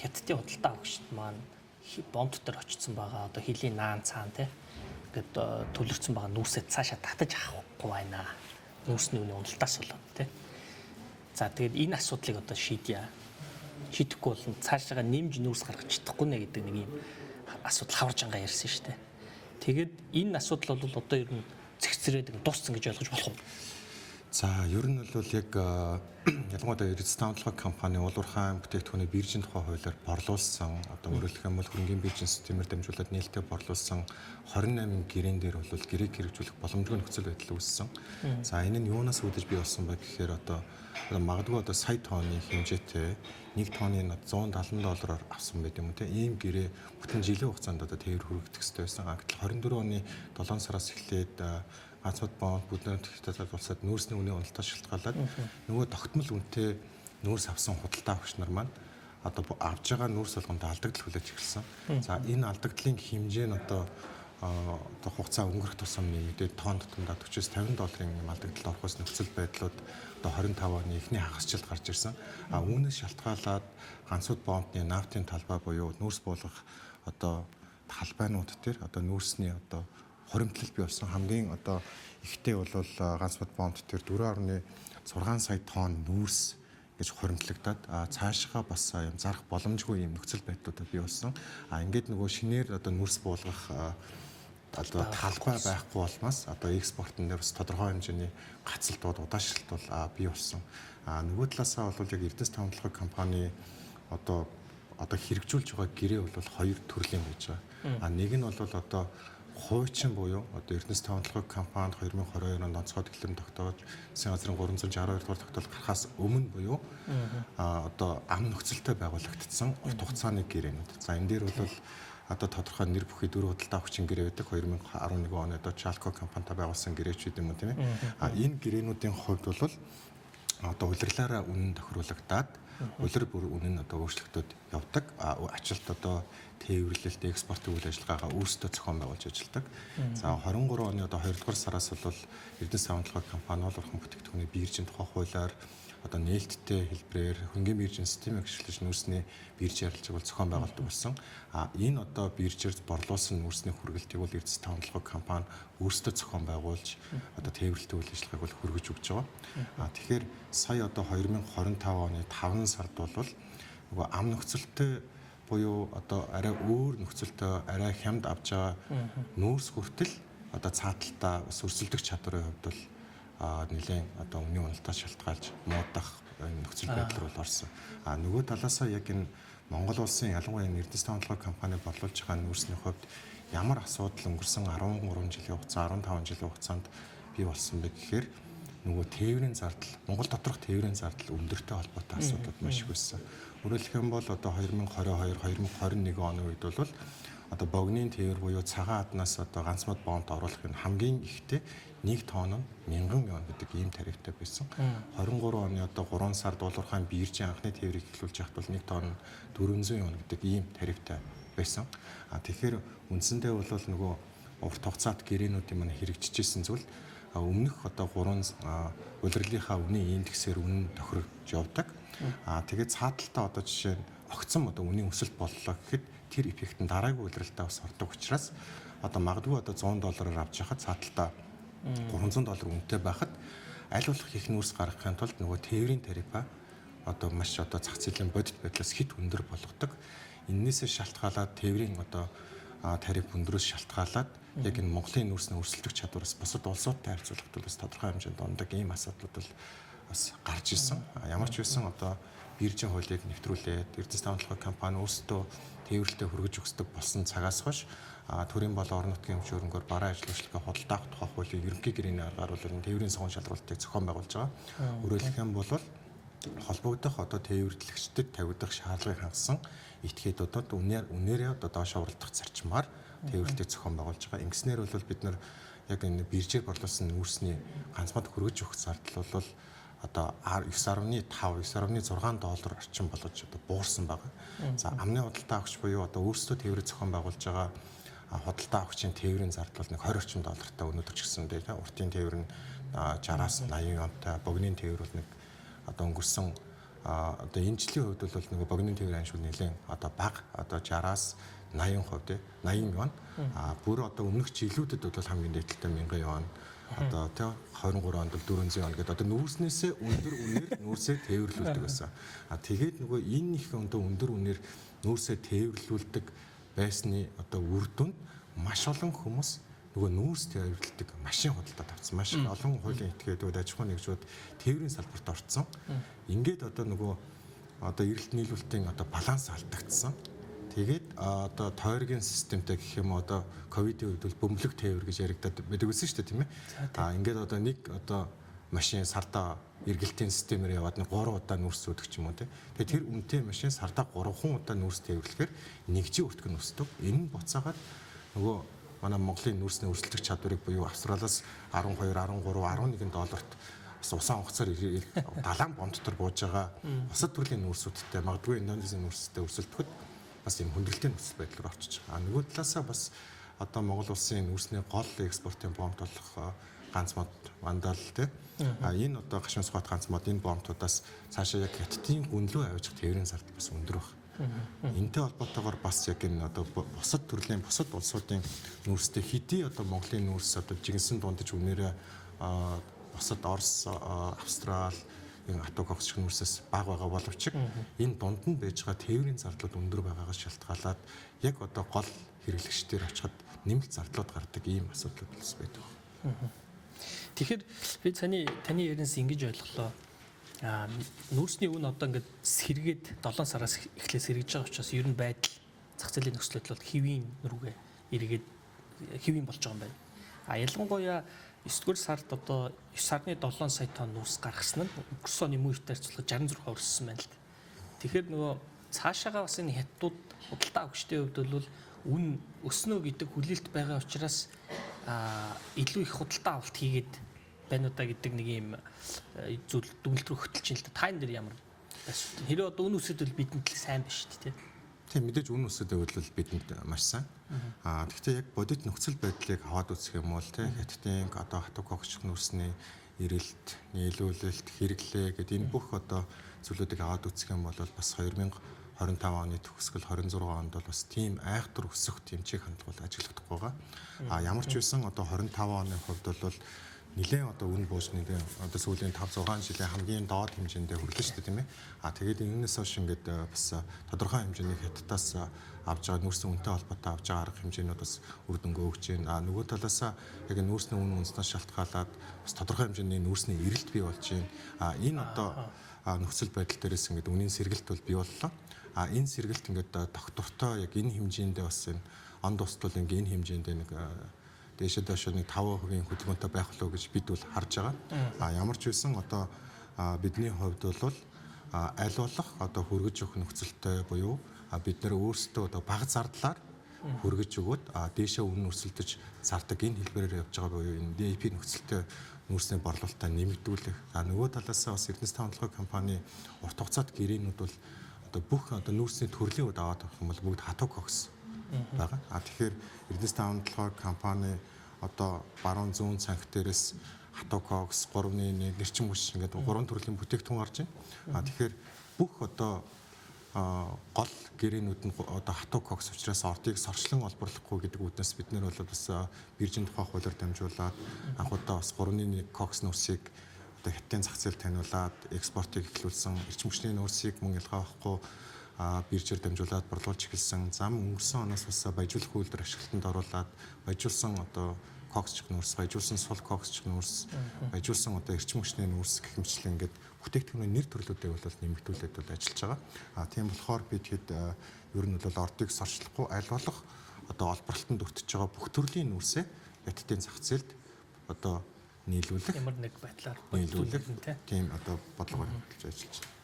[SPEAKER 1] хятадын худалдаа авагчид маань бомб дотор очсон байгаа. Одоо хилийн наан цаан те ингээд төлөрцөн байгаа нүүрсээ цаашаа татаж авахгүй байна. Нүүрсний үнийн уналтаас болоод те. За, тэгээд энэ асуудлыг одоо шийдье. Шийдэхгүй бол цаашаа нэмж нүүрс гаргаж чадахгүй нэ гэдэг нэг ийм асуудал хавар жангаа ярьсан шүү дээ. Тэгээд энэ асуудал бол одоо ер нь зэгцрээд дууссан гэж ойлгож болох уу?
[SPEAKER 2] За, ер нь бол яг ялангуяа Эрдэнэс таван толгой компани Уулуурхайн бүтээгдэхүүний биржийн тухай хуулиар борлуулсан, одоо өөрөлдөх юм бол хөрөнгийн биржийн системээр дамжуулаад нээлттэй борлуулсан 28 гэрээн дээр бол гэрээг хэрэгжүүлэх боломжгүй нөхцөл байдал үүссэн. За, энэ нь юунаас үүдэж бий болсон бэ гэхээр одоо магадгүй одоо сая тонны хэмжээтэй 1 тонны 170 доллараар авсан байт юм уу те. Ийм гэрээ бүтэн жилийн хугацаанд одоо тээвэр хүргэх хэрэгтэй байсан. Гэтэл 24 оны 7 сараас эхлээд ганцууд бонд бүднээр хятадд улсад нүүрсний үнийн уналтаас шалтгаалаад нөгөө тогтмол үнэтэй нүүрс авсан худалдаа авагч нар маань одоо авж байгаа нүүрс болгонд алдагдал хүлээж эхэлсэн. За, энэ алдагдлын хэмжээ нь одоо хугацаа өнгөрөх тусам нэмэгдээд тонн тутамдаа 40-50 долларын юм алдагдалд орох нөхцөл байдлууд одоо 25 оны эхний хагас жилд гарч ирсэн. А үүнээс шалтгаалаад ганцууд бомбны нафтын талбай буюу нүүрс буулгах одоо талбайнууд дээр одоо нүүрсний одоо хоримтлал бий болсон. Хамгийн одоо ихтэй бол ганц бод бомб дээр 4.6 сая тонн нүүрс гэж хоримтлагдаад цаашгаа бас юм зарах боломжгүй юм нөхцөл байдлуудад бий болсон. А ингээд нөгөө шинээр одоо нүүрс буулгах одоо талбай байхгүй болмоос одоо экспортын дээр бас тодорхой хэмжээний гацалтууд, удаашралт бол бий болсон. А нөгөө талаасаа бол яг Эрдэнэс таван толгой компани одоо хэрэгжүүлж байгаа гэрээ бол хоёр төрлийн байж байгаа. А нэг нь бол одоо хуучин буюу одоо Эрдэнэс таван толгой компанид 2022 онд онцгой дэглэм тогтоож засгийн газрын 362 дугаар тогтоол гарахаас өмнө буюу одоо ам нөхцөлтэй байгуулагдсан урт хугацааны гэрээнүүд. За, энэ дээр бол одоо тодорхой нэр бүхий дөрвөн худалдаа авахчийн гэрээ байдаг. 2011 оны одоо Chalco компанитай байгуулсан гэрээч гэдэг юм уу тийм ээ. А энэ гэрээнүүдийн хувьд бол одоо улирлаараа үнэн тохируулагдаад улир бүр үнэн нь одоо өөрчлөгдөд явдаг. Ажилт одоо тээвэрлэлт, экспортын үйл ажиллагаагаа өөрсдөө зохион байгуулж ажилладаг. За, 23 оны одоо 2 дугаар сараас бол Эрдэнэс таван толгой компани Уулуурхан бүтээгдэхүүний биржийн тухай хуулиар одоо нээлттэй хэлбэрээр хөрөнгийн биржийн системийг ашиглаж нүүрсний бирж ярилцлага бол зохион байгуулдаг болсон. А энэ одоо биржээр борлуулсан нүүрсний хүргэлтийг бол Эрдэнэс таван толгой компани өөрсдөө зохион байгуулж одоо тээвэрлэлтийн үйл ажиллагааг бол хөргөж өгч байгаа. А тэгэхээр сая одоо 2025 оны 5 сард бол нөгөө ам нөхцөлтэй буюу одоо арай өөр нөхцөлтэй арай хямд авч байгаа нүүрс хүртэл одоо цааталтаа бас өрсөлдөх чадварын хувьд бол нэлээд одоо үнийн уналтаас шалтгаалж муудах нөхцөл байдал руу орсон. А нөгөө талаасаа яг энэ Монгол улсын ялангуяа энэ Эрдэнэс таван толгой компани борлуулж байгаа нүүрсний хувьд ямар асуудал өнгөрсөн 13 жилийн хугацаа, 15 жилийн хугацаанд бий болсон бэ гэхээр нөгөө тээврийн зардал, Монгол доторх тээврийн зардал өндөртэй холбоотой асуудлууд маш их байсан. Өөрөөр хэлэх юм бол одоо 2022, 2021 оны үед бол одоо богны тээвэр буюу цагаан аднаас одоо ганц мод бомбд оруулах нь хамгийн ихтэй 1 тонн нь 1000 юан гэдэг ийм тарифтай байсан. 23 оны одоо 3 сард Уулуурхайн биржийн анхны тээврийг эхлүүлж байхад бол 1 тонн 400 юан гэдэг ийм тарифтай байсан. А тэгэхээр үндсэндээ бол нөгөө урт хугацаат гэрээнүүдийн маань хэрэгжижсэн зүйл өмнөх одоо 3 улирлынхаа үнийн индексээр үнэн тохирогдож явдаг. А тэгээд цааталтаа одоо жишээ нь огцом одоо үнийн өсөлт боллоо гэхэд тэр эффект нь дараагийн улиралдаа бас ордог учраас одоо магадгүй одоо 100 доллараар авч яхад цааталтаа 300 доллар үнэтэй байхад аль болох их нүүрс гаргахын тулд нөгөө тээврийн тарифаа одоо маш одоо зах зээлийн бодит байдлаас хит өндөр болгодог. Эннээсээ шалтгаалаад тээврийн одоо тариф өндрөөс шалтгаалаад яг энэ Монголын нүүрсний өрсөлдөх чадвараас бусад улсуудтай харьцуулахад бол бас тодорхой хэмжээнд ундаг ийм асуудлууд бол бас гарч ирсэн. Ямар ч байсан одоо биржийн хуулийг нэвтрүүлээд Эрдэнэс таван компани өөрсдөө тээвэрлэлтэд хөргөж өгсдөг болсон цагаас хойш төрийн болон орон нутгийн өмч хөрөнгөөр бараа ажил үйлчлэгээ худалдаа авах тухай хуулийн ерөнхий гэрээний аргаар бол энэ тээврийн сонгон шалралтыг зохион байгуулж байгаа. Өөрөөр хэлэх юм бол холбогдох одоо тээвэрлэгчдэд тавигдах шаардлагыг хангасан этгээдүүдэд үнээрээ одоо доош уралдах зарчмаар тээвэрлэлтийг зохион байгуулж байгаа. Ингэснээр бол бид нар яг энэ биржээр борлуулсан нүүрсний ганц мод хөргөж өгөх зардал бол одоо 9.5, 9.6 доллар орчим болгож одоо буурсан байгаа. За амны худалдаа авахч буюу одоо өөрсдөө тээврийг зохион байгуулж байгаа худалдаа авахчийн тээврийн зардал бол нэг 20 орчим доллартай өнөөдөр ч гэсэн дээ. Уртын тээвэр нь 60-аас 80 юантай, богино тээвэр бол нэг одоо өнгөрсөн одоо энэ жилийн хувьд бол нэг богино тээврийн аншуул нэлээд одоо бага, одоо 60-аас 80% тий 80 юан. А бүр одоо өмнөх жилүүдэд бол хамгийн дээдэлтэй 1000 юан. Одоо тий 23 онд бол 400 юан гэдэг одоо нүүрснээсээ өндөр үнээр нүүрсээ тээвэрлүүлдэг байсан. А тэгээд нөгөө энэ их өндөр өндөр үнээр нүүрсээ тээвэрлүүлдэг байсны одоо үр дүнд маш олон хүмүүс нөгөө нүүрс тээвэрлэдэг машин худалдаад авсан. Маш олон хуулийн этгээдүүд, аж ахуйн нэгжүүд тээврийн салбарт орцсон. Ингээд одоо нөгөө одоо эрэлт нийлүүлэлтийн одоо баланс алдагдсан. Тэгээд одоо тойргийн системтэй гэх юм одоо ковидын үед бол бөмбөлөг тээвэр гэж яригадад байдаг байсан шүү дээ, тийм ээ. А ингээд одоо нэг одоо машин сардаа эргэлтийн системээр яваад нэг 3 удаа нүүрс зүүдэг ч юм уу, тийм. Тэгээд тэр үнэтэй машин сардаа 3 удаа нүүрс тээвэрлэхээр нэгжийн өртөг нь өсдөг. Энэ нь буцаагаад нөгөө манай Монголын нүүрсний өрсөлдөх чадварыг буюу Австралиас 12, 13, 11 долларт бас усан онгоцоор далайн бомб дотор бууж байгаа бусад төрлийн нүүрсүүдтэй, магадгүй Индонезийн нүүрстэй өрсөлдөхөд бас юм хүндрэлтэй нөхцөл байдал руу орчиж байгаа. А нөгөө талаасаа бас одоо Монгол улсын нүүрсний гол экспортын бомб болох ганц мод вандал тий. А энэ одоо гашуун сухат ганц мод энэ бомбтуудаас цаашаа яг хятадын гүн рүү авчих тээврийн зардал бас өндөр баг. Энтэй холбоотойгоор бас яг энэ одоо бусад төрлийн бусад улсуудын нүүрстэй хэдий одоо Монголын нүүрс одоо жигэнсэн дундаж үнээрээ бусад Орос, Австрал, энэ атуг огцх нүүрсээс бага байгаа боловч энэ дунд нь байж байгаа тээврийн зардлууд өндөр байгаагаас шалтгаалаад яг одоо гол хэрэглэгчдээр очиход нэмэлт зардлууд гардаг ийм асуудлууд бас байдаг.
[SPEAKER 1] Тэгэхээр би таны ярианаас ингэж ойлголоо. Нүүрсний үн одоо ингээд сэргээд 7 сараас эхлээ сэргэж байгаа учраас ер нь байдал зах зээлийн нөхцөл байдал бол хэвийн рүүгээ эргээд хэвийн болж байгаа юм байна. А ялангуяа 9-р сард одоо 9.7 сая тонн нүүрс гаргасан нь өнгөрсөн оны мөн үетэй харьцуулахад 66% өссөн байна л да. Тэгэхээр нөгөө цаашаага бас энэ хятадууд худалдаа авагчдын хувьд бол үн өснө гэдэг хүлээлт байгаа учраас илүү их худалдаа авалт хийгээд байна уу да гэдэг нэг юм зүйл дүгнэлт рүү хөтөлж байна л да. Та энэ дэр ямар байсан? Хэрвээ одоо үн өсөд бол бидэнд л сайн биш шүү дээ, тийм.
[SPEAKER 2] Тийм, мэдээж үн өсөд байвал бидэнд маш сайн. Аа гэхдээ яг бодит нөхцөл байдлыг аваад үзэх юм бол тийм хятадын одоо хатуу когчих нүүрсний эрэлт, нийлүүлэлт, хэрэглээ гэдэг энэ бүх одоо зүйлүүдийг аваад үзэх юм бол бас 2025 оны төгсгөл 26 онд бол бас тийм айхтар өсөх тэмцээг хандлага бол ажиглахдаггүй байгаа. А ямар ч байсан одоо 25 оны хувьд бол нэлээд одоо үн бууж нэлээд одоо сүүлийн 5 6 жилийн хамгийн доод хэмжээндээ хүрлээ шүү дээ, тийм ээ. А тэгээд энэнээс хойш ингээд бас тодорхой хэмжээний хятадаас авж байгаа нүүрсний үнэтэй холбоотой авж байгаа арга хэмжээнүүд бас үр дүнгээ өгч байна. А нөгөө талаас яг нүүрсний үн үнснээс шалтгаалаад бас тодорхой хэмжээний нүүрсний эрэлт бий болж байна. А энэ одоо нөхцөл байдал дээрээс ингээд үнийн сэргэлт бол бий боллоо. А энэ сэргэлт ингээд доктортой яг энэ хэмжээндээ бас энэ он тустал ингээд энэ хэмжээндээ нэг дээшээ доошоо нэг 5% хөдөлгөөнтэй байх болов гэж бид бол харж байгаа. А ямар ч байсан одоо бидний хувьд бол аль болох одоо хүргэж өгөх нөхцөлтэй буюу бид нэр өөрсдөө одоо бага зардлаар хүргэж өгөөд дээшээ үнэ өрсөлдөж зардаг энэ хэлбэрээр явж байгаа буюу энэ DAP нөхцөлтэй нүүрсний борлуулалтаа нэмэгдүүлэх. За нөгөө талаас бас Эрдэнэс таван компани урт хугацаат гэрээнүүд бол одоо бүх одоо нүүрсний төрлийн үед аваад авах юм бол бүгд хатуу кокс байгаа. А тэгэхээр Эрдэнэс таван компани одоо баруун зүүн цанх дээрээс хатуу кокс 3.1 эрчим хүч ингээд гурван төрлийн бүтээгдэхүүн гарч байна. А тэгэхээр бүх одоо гол гэрээнүүд нь одоо хатуу кокс учраас ордыг сорчлон олборлохгүй гэдэг үүднээс бид нэр бол бас биржийн тухай хуулиар дамжуулаад анх удаа бас 3.1 кокс нүүрсийг одоо хятадын зах зээл таниулаад экспортыг эхлүүлсэн, эрчим хүчний нүүрсийг мөн ялгаа авахгүй биржээр дамжуулаад борлуулж эхэлсэн. Зам өнгөрсөн оноос бас баяжуулах үйлдвэр ашиглалтанд оруулаад баяжуулсан одоо коксч нүүрс, баяжуулсан сул коксч нүүрс, баяжуулсан одоо эрчим хүчний нүүрс гэх мэтчлэн ингээд бүтээгдэхүүний нэр төрлүүдийг бол нэмэгдүүлээд бол ажиллаж байгаа. А тийм болохоор бид хэд ер нь бол ордыг сорчлохгүй аль болох одоо олборлолтонд өртөж байгаа бүх төрлийн нүүрсээ хятадын зах зээлд одоо нийлүүлэх
[SPEAKER 1] ямар нэг байдлаар
[SPEAKER 2] нийлүүлэх тийм одоо бодлогоор хөтлөж ажиллаж байна.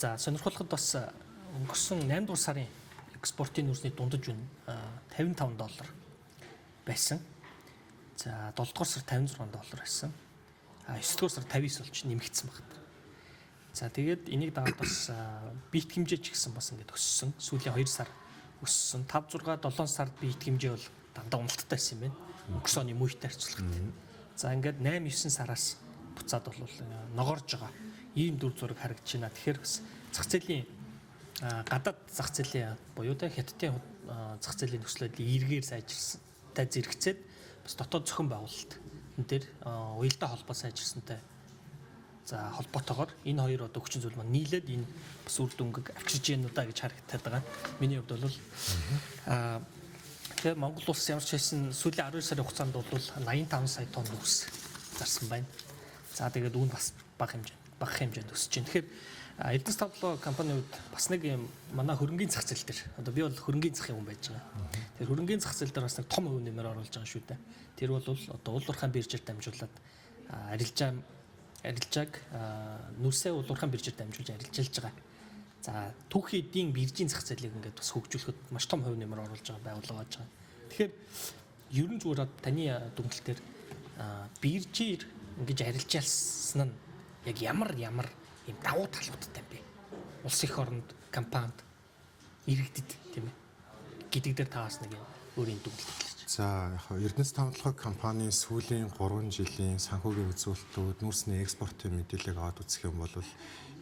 [SPEAKER 1] За сонирхолтой бас өнгөрсөн 8 дугаар сарын экспортын нүүрсний дундаж үн 55 доллар байсан. За 7 дугаар сар 56 доллар байсан. А 9 дугаар сар 59 болж нэмэгдсэн байна. За тэгээд энийг дагаад бас биет хэмжээ ч гэсэн бас ингээд өссөн. Сүүлийн 2 сар өссөн. 5 6 7 сард биет хэмжээ бол дандаа уналттай байсан юм байна. Өнгөрсөн оны мүйтэй харьцуулахад. За ингээд 8 9 сараас буцаад бол ногоорж байгаа ийм дүр зураг харагдаж байна. Тэгэхээр бас зах зээлийн гадаад зах зээлийн буюу та хятадын зах зээлийн нөхцөл байдлын эргээр сайжирсантай зэрэгцээд бас дотоод зохион байгуулалт энэ дээр уялдаа холбоо сайжирсантай за холбоотойгоор энэ хоёр одоо хүчин зүйл маань нийлээд энэ бас үр дүнгийг авчирж яана уу да гэж харагдаад байгаа. Миний хувьд бол тэгэхээр Монгол улс ямар ч байсан сүүлийн 12 сарын хугацаанд бол 85 сая тонн нүүрс зарсан байна. За тэгээд үүн бас бага хэмжээнд өсөж байна. Тэгэхээр Эрдэнэс тавлаа компанийн хувьд бас нэг юм манай хөрөнгийн зах зээл дээр одоо би бол хөрөнгийн захын хүн байж байгаа. Тэр хөрөнгийн зах зээл дээр бас нэг том хувь нэмэр оруулж байгаа шүү дээ. Тэр бол одоо уул уурхайн биржээр дамжуулаад арилжааг нүсээ уул уурхайн биржээр дамжуулж арилжаалж байгаа. За түүхийн эдийн биржийн зах зээлийг ингээд бас хөгжүүлэхэд маш том хувь нэмэр оруулж байгаа байгууллага байж байгаа. Тэгэхээр ерөн зүгээр таны дүгнэлтээр биржээр ингэж арилжаалсан нь яг ямар ийм давуу талуудтай юм бэ? Улс эх оронд, компанид, иргэдэд тийм ээ гэдэг дээр та бас нэг юм өөрийн дүгнэлт хэлээч.
[SPEAKER 2] За яг Эрдэнэс тавдлага компани сүүлийн 3 жилийн санхүүгийн үзүүлэлтүүд, нүүрсний экспортын мэдээллийг аваад үзэх юм бол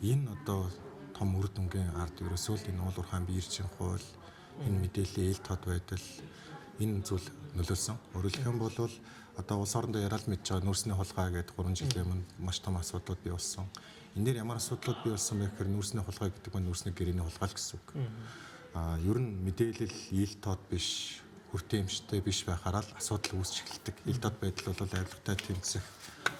[SPEAKER 2] энэ одоо том үр дүнгийн ард ерөөсөө л энэ уул уурхайн биржийн хууль, энэ мэдээллийн ил тод байдал энэ зүйл нөлөөлсөн. Өөрөөр хэлэх юм бол одоо улс орондоо яриад мэдж байгаа нүүрсний хулгай гэдэг 3 жилийн өмнө маш том асуудлууд бий болсон. Энэ дээр ямар асуудлууд бий болсон бэ гэхээр нүүрсний хулгай гэдэг нь нүүрсний гэрээний хулгай л гэсэн үг. Ер нь мэдээлэл ил тод биш, хүртээ эмчтэй биш байхаараа л асуудал үүсч эхэлдэг. Ил тод байдал бол авилгатай тэмцэх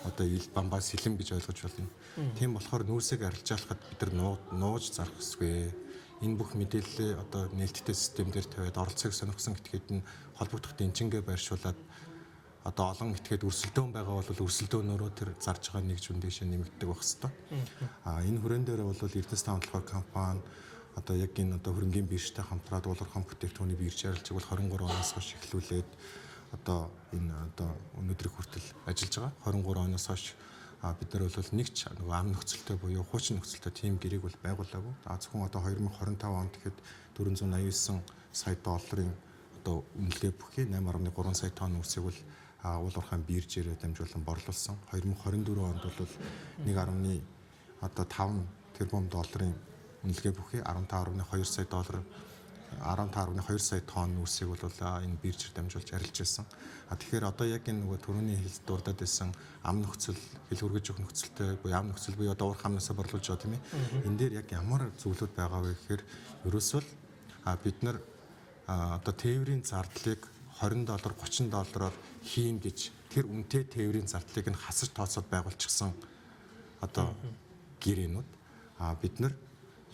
[SPEAKER 2] одоо ил бамбаа сэлэм гэж ойлгож байна. Тийм болохоор нүүрсийг арилжаалахад бид нар нууж зарах ёсгүй. Энэ бүх мэдээллээ одоо нээлттэй систем дээр тавиад оролцоог сонирхсан этгээд нь холбогдох дэнчингээ байршуулад одоо олон этгээд өрсөлдөөн байгаа бол өрсөлдөөнөөрөө тэр зарж байгаа нэг жүн дэшээ нэмэгддэг байх хэвээр. Энэ хүрэн дээр бол Эрдэнэс тавдлага компани одоо яг энэ одоо хөрөнгийн биржтэй хамтраад уул уурхайн бүтээгдэхүүний бирж арилжааг бол 23 оноос хойш эхлүүлээд одоо энэ одоо өнөөдрийг хүртэл ажиллаж байгаа. 23 оноос хойш бид нар бол нэг ч нөгөө ам нөхцөлтэй буюу хуучин нөхцөлтэй тийм гэрээг бол байгуулаагүй. Зөвхөн одоо 2025 онд гэхэд 489 сая долларын одоо үнэлгээ бүхий 8.3 сая тонн нүүрсийг бол уул уурхайн биржээр дамжуулан борлуулсан. 2024 онд бол 1.5 тэрбум долларын үнэлгээ бүхий 15.2 сая доллар 15.2 сая тонн нүүрсийг бол энэ биржээр дамжуулж арилж байсан. А тэгэхээр одоо яг энэ нөгөө түрүүний хэл дурдаад байсан ам нөхцөл, хэл хүргэж өгөх нөхцөлтэй буюу ам нөхцөл буюу одоо уурх амнасаа борлуулж байгаа, тийм ээ. Энэ дээр яг ямар зүйлүүд байгаа вэ гэхээр ерөөсөө л бид нар одоо тээврийн зардлыг 20 доллар, 30 доллараар хийн гэж тэр үнэтэй тээврийн зардлыг нь хасаж тооцоод байгуулчихсан одоо гэрээнүүд бид нар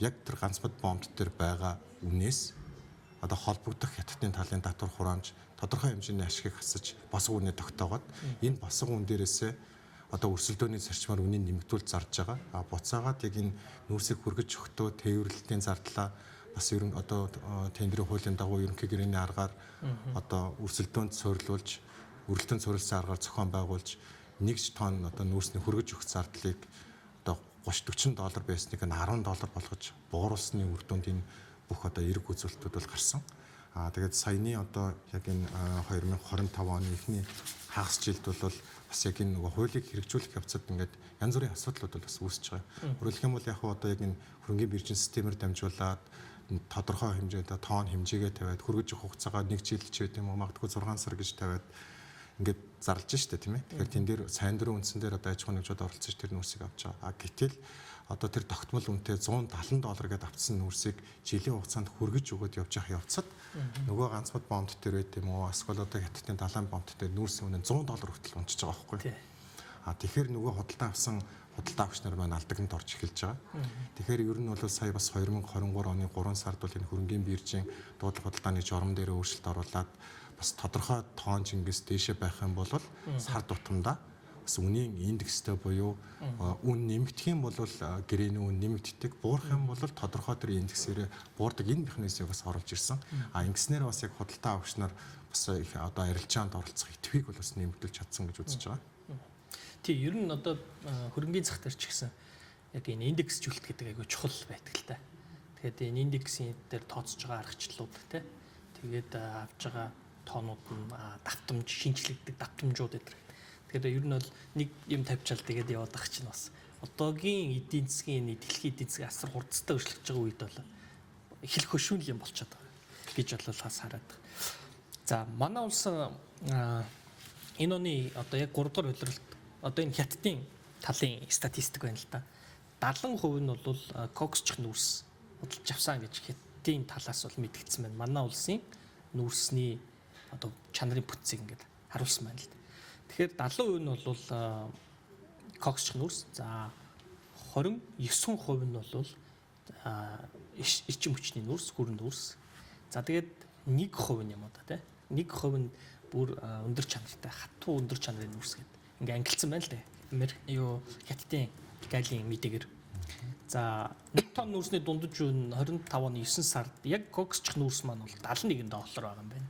[SPEAKER 2] яг тэр ганц мод бомб дээр байгаа үнээс одоо холбогдох хятадын талын татвар хураамж тодорхой хэмжээний ашигыг хасаж босго үнэ тогтоогоод энэ босго үн дээрээсээ одоо өрсөлдөөний зарчмаар үнийг нэмэгдүүлж зарж байгаа. А буцаагаад яг энэ нүүрсийг хүргэж өгөхдөө тээвэрлэлтийн зардлаа бас ерөн одоо тендерийн хуулийн дагуу ерөнхий гэрээний аргаар одоо өрсөлдөөнд суйрлуулж, өрсөлдөөн суурилсан аргаар зохион байгуулж нэг тонн одоо нүүрсний хүргэж өгөх зардлыг одоо 30 40 доллар байсныг нь 10 доллар болгож бууруулсны үр дүнд энэ бүх одоо эерэг үзүүлэлтүүд бол гарсан. Аа тэгээд саяны одоо яг энэ 2025 оны эхний хагас жилд бол бас яг энэ нөгөө хуулийг хэрэгжүүлэх явцад ингээд янз бүрийн асуудлууд бол бас үүсэж байгаа. Өөрөлдөх юм бол яг хуу одоо яг энэ хөрөнгөний биржийн системээр дамжуулаад тодорхой хэмжээд тоон хэмжээгээ тавиад хүргэж өгөх хугацаагаа 1 жил ч гэдэм юм уу, магадгүй 6 сар гэж тавиад ингээд зарлж штэ, тийм ээ. Тэгэхээр тэн дээр сайн дурын үндсэн дээр одоо аж ахуйн нэгжүүд оролцож тэр нүүрсийг авч байгаа. А гэтэл одоо тэр тогтмол үнэтэй 170 доллар гэдээ авцсан нүүрсийг жилийн хугацаанд хүргэж өгөөд явж явах явцад нөгөө ганц мод бомб дээр байт юм уу, эсвэл одоо хятадын далайн бомб дээр нүүрсийн үнэ 100 доллар хүртэл унчиж байгаа байхгүй. А тэгэхээр нөгөө худалдаа авсан худалдаа авагч нар маань алдагнд орж эхэлж байгаа. Тэгэхээр ер нь бол сая бас 2023 оны 3 сард бол энэ хөрөнгөний биржийн дуудлага худалдааны журам дээр өөрчлөлт оруулаад бас тодорхой тоон чингээс дээшээ байх юм бол сар тутамдаа бас үнийн индекстэй буюу үн нэмэгдэх юм бол гэрээний үн нэмэгддэг, буурах юм бол тодорхой тэр индексээрээ буурдаг энэ механизмыг бас оруулж ирсэн. А ингэснээр бас яг худалдаа авагч нар бас их одоо арилжаанд оролцох идэвхийг бол бас нэмэгдүүлж чадсан гэж үзэж байгаа.
[SPEAKER 1] Тий, ер нь одоо хөрөнгөний зах дээр ч гэсэн яг энэ индексжүүлэлт гэдэг айгүй чухал байдаг л та. Тэгэхээр энэ индексийн дээр тооцож байгаа аргачлалууд те. Тэгээд авж байгаа тоонууд нь давтамж, шинжлэгддэг давтамжууд гэдэг. Тэгэхээр ер нь бол нэг юм тавьчаал тэгээд яваад ах чинь бас одоогийн эдийн засгийн дэлхийн эдийн засгийн асар хурцтай өөрчлөгдөж байгаа үед бол их л хөшүүн юм болчиход байгаа гэж бол бас хараад байгаа. За манай улс энэ оны одоо яг 3 дугаар улиралд одоо энэ хятадын талын статистик байна л да. 70% нь бол коксчих нүүрс худалдаж авсан гэж хятадын талаас бол мэдгдсэн байна. Манай улсын нүүрсний одоо чанарын бүтцийг ингээд харуулсан байна л да. Тэгэхээр 70% нь бол коксчих нүүрс. За 29% нь бол эрчим хүчний нүүрс, хүрэн нүүрс. За тэгээд 1% нь юм уу да тий. 1% нь бүр өндөр чанартай, хатуу өндөр чанарын нүүрс гэдэг ингээ ангилсан байна л да. Америк юу хятадын галийн мэдээгээр. За 1 тонн нүүрсний дундаж үн 25 оны 9 сард яг коксчих нүүрс маань бол 71 доллар байгаа юм байна.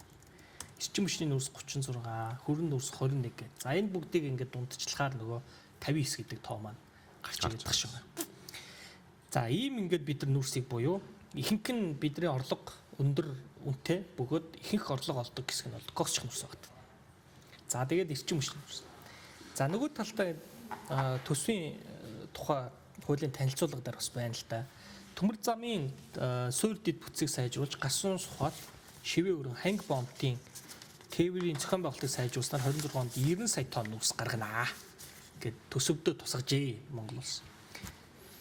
[SPEAKER 1] Эрчим хүчний нүүрс 36, хүрэн нүүрс 21 гэх. За энэ бүгдийг ингээд дундчлахаар нөгөө 59 гэдэг тоо маань гарч ирээд байгаа шүү. За ийм ингээд бид нар нүүрсийг буюу ихэнх нь бидний орлого өндөр үнэтэй бөгөөд ихэнх орлого олдог хэсэг нь бол коксчих нүүрс байна. За тэгээд эрчим хүчний нүүрс. За нөгөө талдаа төсвийн тухай хуулийн танилцуулга дээр бас байна л да. Төмөр замын суур дэд бүтцийг сайжруулж гасун сухал шивээ өрөн ханг бомбын тээврийн зохион байгуулалтыг сайжруулснаар 26 онд 90 сая тонн нүүрс гаргана гэд төсөвдөө тусгажээ Монгол улс.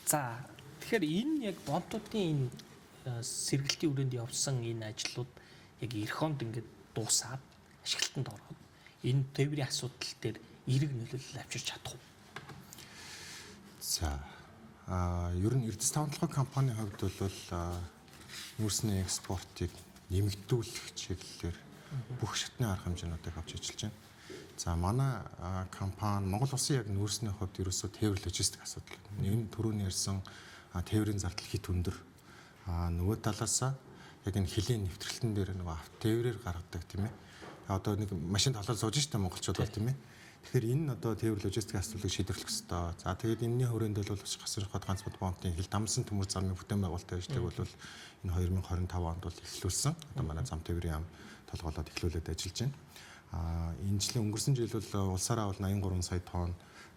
[SPEAKER 1] За тэгэхээр энэ яг бомбтуудын энэ сэргэлтийн хүрээнд явсан энэ ажлууд яг эх онд ингээд дуусаад ашиглалтанд ороод энэ тээврийн асуудал дээр эерэг нөлөөлөл авчирч чадах уу?
[SPEAKER 2] За ер нь Эрдэс тавталгын компанийн хувьд бол нүүрсний экспортыг нэмэгдүүлэх чиглэлээр бүх шатны арга хэмжээнүүдийг авч ажиллаж байна. За манай компани Монгол улсын яг нүүрсний хувьд ерөөсөө тээвэр логистик асуудал. Энэ түрүүний ярьсан тээврийн зардал хит өндөр. Нөгөө талаасаа яг энэ хөлийн нэвтрэлтэн дээр нөгөө авто тээврээр гаргадаг, тийм ээ. Одоо нэг машин талаар сууж штэ монголчууд бол, тийм ээ. Тэгэхээр энэ нь одоо тээвэр логистикийн асуудлыг шийдвэрлэх ёстой. За тэгээд энэний хүрээнд бол бас гасрын хот ганц мод бомбын хил дамсан төмөр замын бүтээн байгуулалтын ажлыг бол энэ 2025 онд бол эхлүүлсэн. Одоо манай зам тээврийн яам толгоолоод эхлүүлээд ажиллаж байна. Энэ жилийн өнгөрсөн жил бол улсаараа бол 83 сая тонн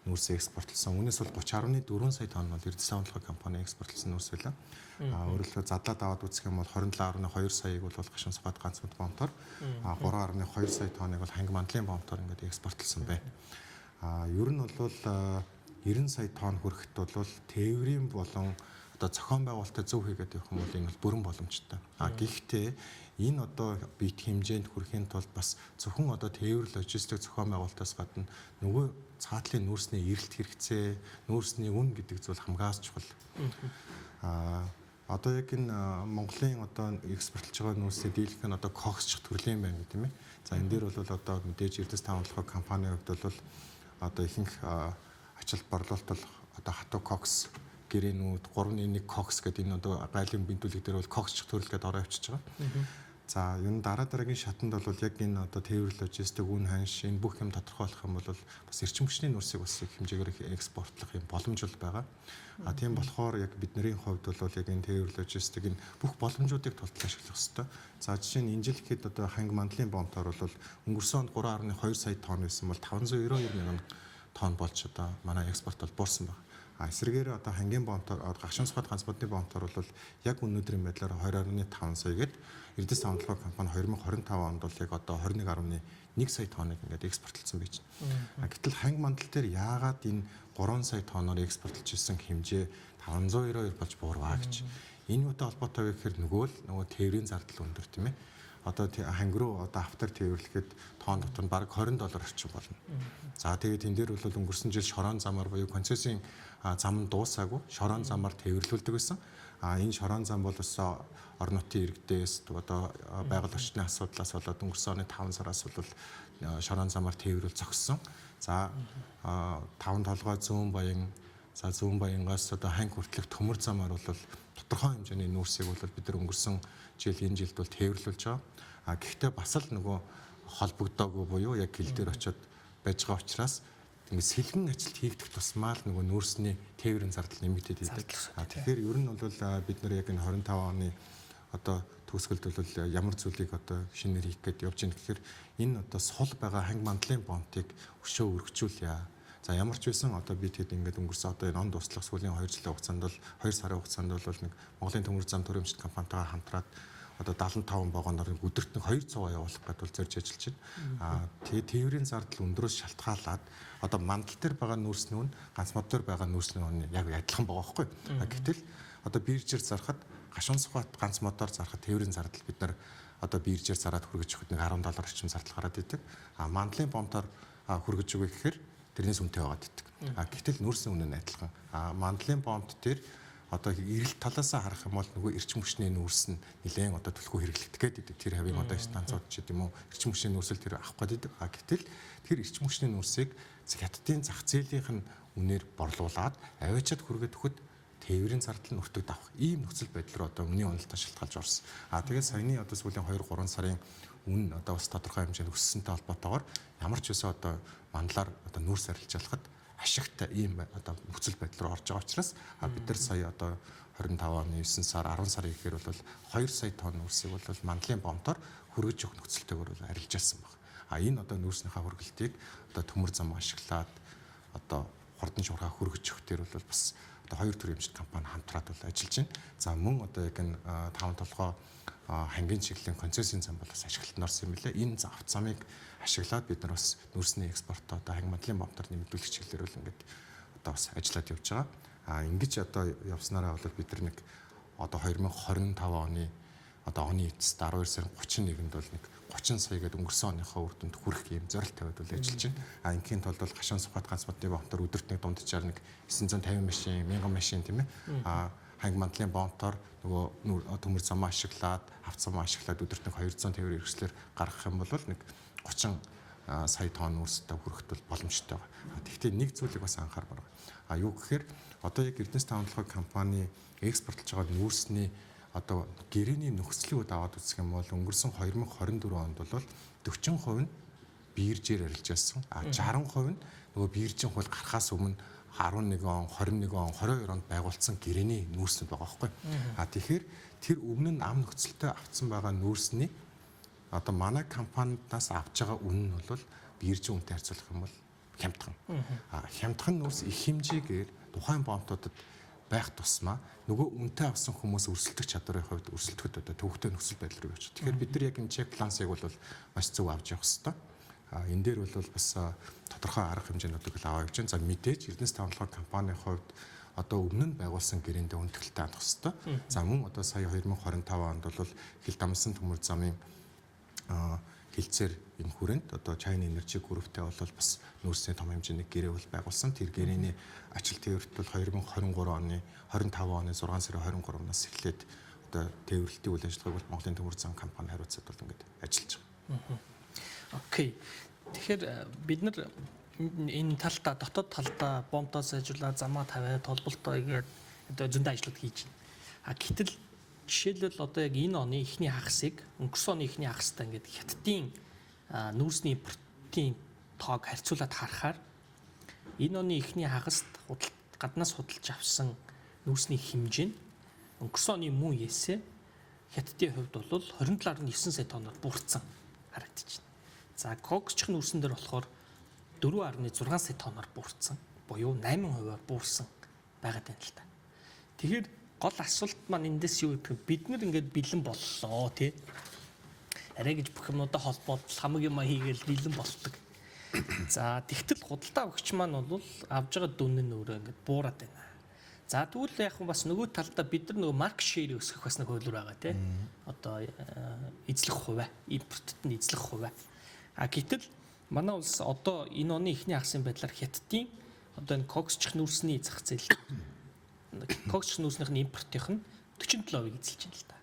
[SPEAKER 2] нүүрс экспортлсон. Үүнээс бол 30.4 сая тонн бол Эрдэс таван толгой компани экспортлсон нүүрс байлаа. Өөрөөр хэлбэл задлаад аваад үзэх юм бол 27.2 саяыг бол гашуун сухад ганц мод бомтоор, 3.2 сая тонныг бол ханги мандлын бомтоор ингээд экспортлсон байна. Ер нь бол 90 сая тонн хүрэхэд бол тээврийн болон одоо зохион байгуулалтаа зөв хийгээд явах юм бол энэ бол бүрэн боломжтой. Гэхдээ энэ одоо бит хэмжээнд хүрэхийн тулд бас зөвхөн одоо тээвэр логистик зохион байгуулалтаас гадна нөгөө цаатлын нүүрсний эрэлт хэрэгцээ, нүүрсний үн гэдэг зүйл хамгаас чухал. Одоо яг энэ Монголын одоо экспортлж байгаа нүүрсний дийлэх нь одоо коксчих төрлийн байна гэх тийм ээ. За энэ дээр бол одоо мэдээж Эрдэс таван толгой компанийн хувьд бол одоо ихэнх ачлалт борлуулалт бол одоо хатуу кокс гэрээнүүд 3.1 кокс гэдэг энэ одоо гайлын бинтүүлэг дээр бол коксчих төрөл гэдээ ороо явчихж байгаа. За ер нь дараа дараагийн шатанд бол яг энэ одоо тээвэр логистик, үн ханш энэ бүх юм тодорхой болох юм бол бас эрчим хүчний нүүрсийг бас их хэмжээгээр экспортлох юм боломж бол байгаа. Тийм болохоор яг бидний хувьд бол яг энэ тээвэр логистик энэ бүх боломжуудыг тултал ашиглах ёстой. За жишээ нь энэ жил гэхэд одоо ханги мандлын бомтоор бол өнгөрсөн онд 3.2 сая тонн байсан бол 592 мянган тонн болж одоо манай экспорт бол буурсан байна. Эсрэгээр одоо хангийн бомтоор гашуун сухад ганц модны бомтоор бол яг өнөөдрийн байдлаар 20.5 сая гээд Эрдэс таван толгой компани 2025 онд бол яг одоо 21.1 сая тонныг ингээд экспортлсон байж байна. Гэтэл ханги мандал дээр яагаад энэ 3 сая тонноор экспортлж исэн хэмжээ 592 болж буурваа гэж. Энэ юутай холбоотой вэ гэхээр нөгөө тээврийн зардал өндөр тийм ээ. Одоо ханги руу одоо автор тээвэрлэхэд тонн дотор нь бараг $20 орчим болно. За тэгээд тэн дээр бол өнгөрсөн жил шорон замаар буюу концессийн зам нь дуусаагүй шорон замаар тээвэрлүүлдэг байсан. Энэ шорон зам бол бас орон нутгийн иргэдээс одоо байгаль орчны асуудлаас болоод өнгөрсөн оны 5 сараас бол шорон замаар тээвэрлэл зогссон. За таван толгой зүүн баян, за зүүн баянгаас одоо ханги хүртэлх төмөр замаар бол тодорхой хэмжээний нүүрсийг бол бид нар өнгөрсөн жил энэ жилд бол тээвэрлүүлж байгаа. Гэхдээ бас л нөгөө холбогдоогүй буюу яг хил дээр очиод байж байгаа учраас ингээд сэлгэн ажилт хийгдэх тусмаа л нөгөө нүүрсний тээврийн зардал нэмэгдээд идэг. Тэгэхээр ер нь бол бид нар яг энэ 25 оны одоо төгсгөлд бол ямар зүйлийг одоо шинээр хийх гээд явж байгаа гэхээр энэ одоо сул байгаа ханги мандлын бомтыг өшөө өргөжүүлье. За ямар ч байсан одоо би тэгэд ингээд өнгөрсөн одоо энэ он дуслах сүүлийн 2 жилийн хугацаанд бол 2 сарын хугацаанд бол нэг Монголын төмөр зам төрөмжт компанитайгаа хамтраад одоо 75 вагоноор өдөрт нэг 200 явуулах гэдээ бол зорж ажиллаж байна. Тэгээ тээврийн зардал өндрөөс шалтгаалаад одоо мандал дээр байгаа нүүрсний үн ганц мод дээр байгаа нүүрсний үн яг адилхан байгаа байхгүй. Гэтэл одоо биржээр зархад гашуун сухат ганц модоор зархад тээврийн зардал бид нар одоо биржээр зараад хүргэж өгөхөд нэг $10 орчим зардал гараад идэг. Мандлын бомтоор хүргэж өгөх гэхээр тэрнээс үнэтэй байгаад идэг. Гэтэл нүүрсний үнэ нь адилхан. Мандлын бомт дээр одоо эрэлт талаасаа харах юм бол нөгөө эрчим хүчний нүүрс нь нэлээд одоо түлхүү хэрэглэгдэх гээд идэг. Тэр хавийн одоо станцууд ч гэдэм үү эрчим хүчний нүүрсэл тэр авах гээд идэг. Гэтэл тэр эрчим хүчний нүүрсийг хятадын зах зээлийнх нь үнээр борлуулад аваачаад хүргээд өгөхөд тээврийн зардал нь өртөгд авах ийм нөхцөл байдал руу одоо үнийн уналтаа шалтгаалж орсон. Тэгээд саяны одоо сүүлийн 2-3 сарын үн одоо бас тодорхой хэмжээнд өссөнтэй холбоотойгоор ямар ч байсан одоо мандлаар одоо нүүрс арилжаалахад ашигтай ийм одоо нөхцөл байдал руу орж байгаа учраас бид нар сая одоо 25 оны 9 сар 10 сарын ихээр бол 2 сая тонн нүүрсийг бол мандлын бомтоор хүргэж өгөх нөхцөлтэйгээр бол арилжаалсан баг. Энэ одоо нүүрснийхаа хүргэлтийг одоо төмөр зам ашиглаад одоо хурдан шуурхаа хүргэж өгөх дээр бол бас одоо хоёр төрлийн эмчилт компани хамтраад бол ажиллаж байна. За мөн одоо яг энэ таван толгой хангийн чиглэлийн концессийн зам бол бас ашиглалтанд орсон юм билээ. Энэ авт замыг ашиглаад бид нар бас нүүрсний экспортоо одоо ханги мандлын бомтоор нэмэгдүүлэх чиглэлээр бол ингээд одоо бас ажиллаад явж байгаа. Ингэж одоо явснараа бол бид нар нэг одоо 2025 оны одоо оны эцэст 12 сарын 31-нд бол нэг 30 сая гэдэг өнгөрсөн оныхоо үр дүнд хүрэх юм зорилт тавиад бол ажиллаж байна. Ингийн тулд бол гашуун сухад ганц модны бомтоор өдөрт нэг дунджаар нэг 950 машин, 1000 машин тийм ээ. Ханги мандлын бомтоор нөгөө төмөр замаа ашиглаад, авт замаа ашиглаад өдөрт нэг 250 хэрэгслэр гаргах юм бол нэг 30 сая тонн нүүрстэй хүрэхэд бол боломжтой байгаа. Тэгэхдээ нэг зүйлийг бас анхаармаар байгаа. Юу гэхээр одоо яг Эрдэнэс таван толгой компани экспортлж байгаа нүүрсний одоо гэрээний нөхцөлийг аваад үзэх юм бол өнгөрсөн 2024 онд бол 40% нь биржээр арилжаалсан. 60% нь нөгөө биржийн хууль гарахаас өмнө 11 он, 21 он, 22 онд байгуулсан гэрээний нүүрснүүд байгаа байхгүй. Тэгэхээр тэр өмнө нь ам нөхцөлтэй авцсан байгаа нүүрсний одоо манай компаниудаас авч байгаа үн нь бол биржийн үнэтэй харьцуулах юм бол Хямдхан. Хямдхан нүүрс их хэмжээгээр тухайн бомтуудад байх тусмаа нөгөө үнэтэй авсан хүмүүс өрсөлдөх чадварын хувьд өрсөлдөхөд одоо төвөгтэй нөхцөл байдал руу явчих. Тэгэхээр бид нар яг энэ check balance-ыг бол маш зөв авч явах хэрэгтэй. Энэ дээр бол бас тодорхой арга хэмжээнүүдийг л аваа явж байна. За мэдээж Эрдэнэс таван компанийн хувьд одоо өмнө нь байгуулсан гэрээндээ хүндэтгэлтэй хандах хэрэгтэй. За мөн одоо сая 2025 онд бол хил дамсан төмөр замын хилцээр энэ хүрээнд одоо China Energy Group-тэй бол бас нүүрсний том хэмжээний гэрээ бол байгуулсан. Тэр гэрээний ачил тээвэрлэлт бол 2023 оны 25 оны 6 сарын 23-наас эхлээд одоо тээвэрлэлтийн үйл ажиллагааг бол Монголын төмөр зам компани хариуцаад бол ингээд ажиллаж байгаа.
[SPEAKER 1] Окей. Тэгэхээр бид нар энэ талдаа дотоод талдаа бомтоо сайжруулаад замаа тавиад толболтоо игээд одоо зөндөө ажлууд хийж байна. А гэтэл жишээлбэл одоо яг энэ оны эхний хагасыг өнгөрсөн оны эхний хагастай ингээд хятадын нүүрсний импортын тоог харьцуулаад харахаар энэ оны эхний хагаст гаднаас худалдаж авсан нүүрсний хэмжээ нь өнгөрсөн оны мөн есээ хятадын хувьд бол 27.9 сая тонноор буурсан харагдаж байна. За коксчих нүүрсэн дээр болохоор 4.6 сая тонноор буурсан буюу 8%-аар буурсан байгаад байна л та. Тэгэхээр гол асуулт маань эндээс юу гэх юм, бид нар ингээд бэлэн боллоо тий. Арай гэж бүх юмудаа холбоод хамаг юм хийгээл бэлэн болдог. За тэгтэл худалдаа өгч маань бол авж байгаа дүн нь өөрөө ингээд буураад байна. За тэгвэл яг бас нөгөө талдаа бид нар нөгөө market share өсгөх бас нэг хуулиур байгаа тий. Одоо эзлэх хувиа, импортод нь эзлэх хувиа. А гэтэл манай улс одоо энэ оны эхний хагасын байдлаар хятадын одоо энэ коксчих нүүрсний зах зээл коксчих нүүрснийх нь импортынх нь 47%-ийг эзэлж байна л да.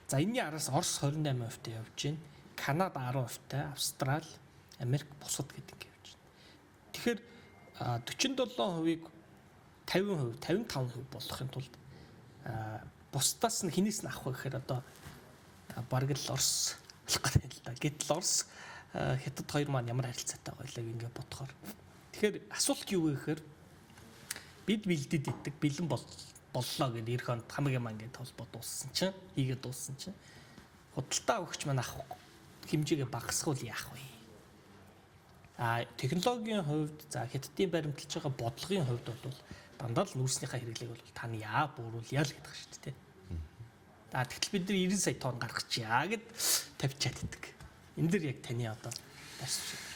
[SPEAKER 1] За энэний араас Орос 28% та явж байна. Канада 10% та, Австрали, Америк бусад гэдэг ингэ явж байна. Тэгэхээр 47%-ийг 50%, 55% болгохын тулд бусдаас нь хинээс нь авах вэ гэхээр одоо бараг л Орос болох гэдэг л да. Гэтэл Орос хятад хоёр маань ямар харилцаатай байгаа вэ ингэ бодохоор. Тэгэхээр асуулт юу вэ гэхээр бид бэлдэд иддэг, бэлэн боллоо гэдээ эх онд хамаг юм ингээд холбоо дууссан чинь, хийгээд дууссан чинь худалдаа өгч маань авах хэмжээгээ багасгавал яах вэ? А технологийн хувьд, за хятадын баримталж байгаа бодлогын хувьд бол дандаа л нүүрснийхаа хэрэглээг бол та нь яа бууруулъя л гэдэг шүү дээ. А тэгтэл бид нар 90 сая тонн гаргачихъя гэд тавьчаад идэг. Энэ дэр яг таны одоо барьсан.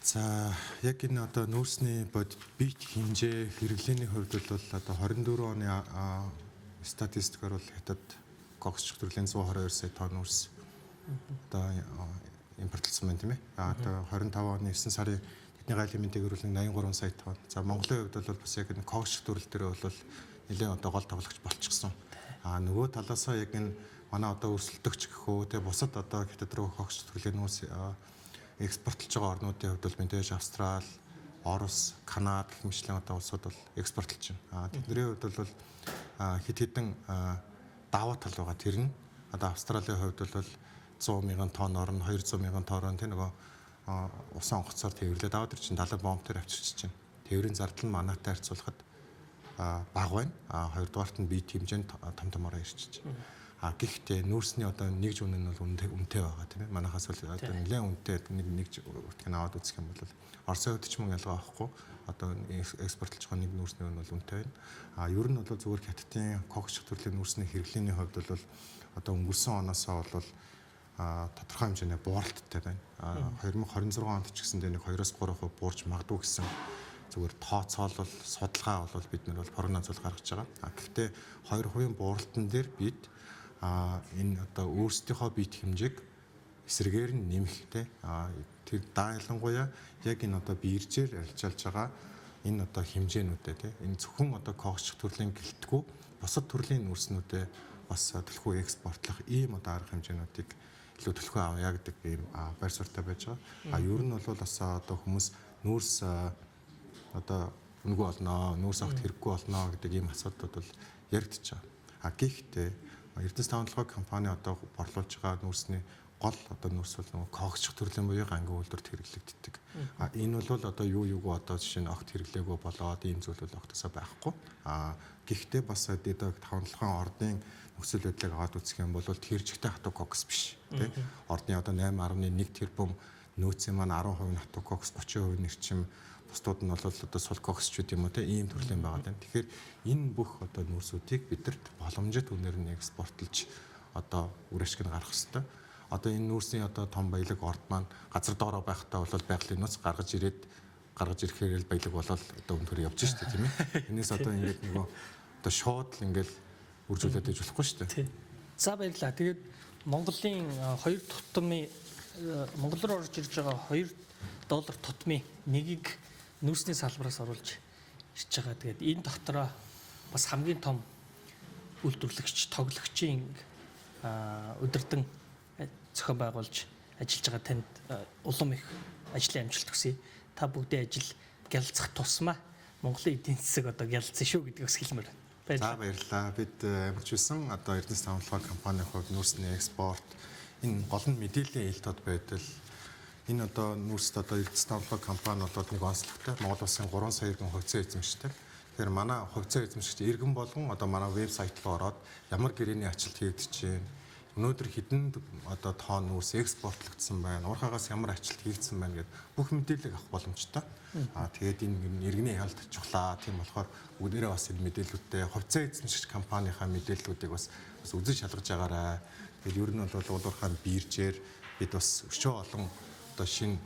[SPEAKER 2] За яг энэ одоо нүүрсний бод бит хэмжээ хэрэглээний хувьд бол одоо 24 оны статистикаар бол хятад коксчих төрлийн 122 сая тонн нүүрс одоо импортлсон байна тийм ээ. А одоо 25 оны 9 сарын тэдний гайлын мэндийг өрүүлэн 83 сая тонн. За Монголын хувьд бол бас яг энэ коксчих төрөл дээр бол нэлээд одоо гол тоглогч болчихсон. А нөгөө талаасаа яг энэ манай одоо өрсөлдөгч гэх үү те бусад одоо хятад руу коксчих төрлийн нүүрс экспортлж байгаа орнуудын хувьд бол мэдээж Австрали, Орос, Канада гэх мэтлэн одоо улсууд бол экспортлж байна. А тэдний хувьд бол хэд хэдэн давуу тал байгаа. Тэр нь одоо Австралийн хувьд бол 100 мянган тонн орно, 200 мянган тонн орно тийм нөгөө усан онгоцоор тээвэрлээд аваад ир чинь далайн бомб төр авчирч чинь. Тээврийн зардал нь манайтай харьцуулахад бага байна. А хоёрдугаарт нь бие хэмжээнд том томороо ирчиж. А гэхдээ нүүрсний одоо нэг жүн нь бол үнэтэй байгаа тийм ээ. Манайхаас бол одоо нэлээд үнэтэй нэг үртгийг аваад үзэх юм бол Оросын хувьд ч мөн ялгаа авахгүй одоо экспортлж байгаа нэг нүүрсний үн бол үнэтэй байна. А ер нь бол зүгээр хятадын коксчих төрлийн нүүрсний хэрэглээний хувьд бол одоо өнгөрсөн оноосоо бол тодорхой хэмжээний бууралттай байна. 2026 онд ч гэсэн нэг 2-3% буурч магадгүй гэсэн зүгээр тооцоолол судалгаа бол бид нар бол прогноз бол гаргаж байгаа. А гэхдээ 2% бууралтан дээр бид энэ одоо өөрсдийнхөө биет хэмжээг эсрэгээр нь нэмэх те тэр даа ялангуяа яг энэ одоо биржээр арилжаалж байгаа энэ одоо хэмжээнүүдээ те энэ зөвхөн одоо коксчих төрлийн гэлтгүү бусад төрлийн нүүрснүүдээ бас төлхөө экспортлох ийм одоо арга хэмжээнүүдийг илүү төлхөө авъя гэдэг ийм байр суурьтай байж байгаа. А ер нь бол бас одоо хүмүүс нүүрс одоо үнэгүй болно, нүүрс огт хэрэггүй болно гэдэг ийм асуудлууд бол яригдчихэж байгаа. А гэхдээ Эрдэнэс таван компани одоо борлуулж байгаа нүүрсний гол одоо нүүрс бол нөгөө коксчих төрлийн буюу гангийн үйлдвэрт хэрэглэгддэг. А энэ бол одоо юу юугүй одоо жишээ нь огт хэрэглээгүй болоод ийм зүйл бол огтосоо байхгүй. А гэхдээ бас одоо таван толгойн ордын нөхцөл байдлыг аваад үзэх юм бол тэржигтэй хатуу кокс биш тий. Ордны одоо 8.1 тэрбум нөөцийн маань 10% нь хатуу кокс, 30% нь эрчим, бусдууд нь бол одоо сул кокс ч гэдэм юм уу тий, ийм төрлийн байгаа юм. Тэгэхээр энэ бүх одоо нөөцүүдийг бидэрт боломжит үнээр нь экспортлж одоо үр ашиг нь гаргах хэрэгтэй. Одоо энэ нүүрсийн одоо том баялаг орд маань газар доороо байхдаа бол байгалийн нөөц гаргаж ирээд гаргаж ирэхээр л баялаг болол одоо өндөр явж штэ тийм ээ. Энээс одоо ингээд нөгөө одоо шууд л ингээд үржүүлээд иж болохгүй штэ.
[SPEAKER 1] За баярлалаа. Тэгээд Монголын хоёр тутмын Монгол руу орж ирж байгаа 2 доллар тутмын нэгийг нүүрсний салбараас оруулж ирж байгаа. Тэгээд энэ дотроо бас хамгийн том үйлдвэрлэгч, тоглогчийн удирдан зохион байгуулж ажиллаж байгаа танд улам их ажлын амжилт хүсье. Та бүгдийн ажил гялцах тусмаа Монголын эдийн засаг одоо гялцсан шүү гэдгийг бас хэлмээр байна.
[SPEAKER 2] За баярлалаа. Бид ямарч байсан одоо Эрдэнэс тавталгаа компанийн хувьд нүүрсний экспорт энэ гол нь мэдээллийн ил тод байдал энэ одоо нүүрст одоо Эрдэнэс тавталгаа компани бол нэг онцлогтой Монгол улсын 3 сая иргэн хувьцаа эзэмшдэг. Тэгэхээр манай хувьцаа эзэмшигч иргэн болгон одоо манай вебсайт руу ороод ямар гэрээний ачлалт хийгдэж байна, өнөөдөр хэдэн одоо тонн нүүрс экспортлогдсон байна, уурхаагаас ямар ачлалт хийгдсэн байна гэд бүх мэдээллийг авах боломжтой. Аа тэгээд энэ иргэний хяналт чухлаа. Тийм болохоор бүгдээрээ бас энэ мэдээллүүдтэй хувьцаа эзэмшигч компанийнхаа мэдээллүүдийг бас үзэж шалгаж байгаарай. Тэгээд ер нь бол уул уурхайн биржээр бид бас өчөө олон одоо шинэ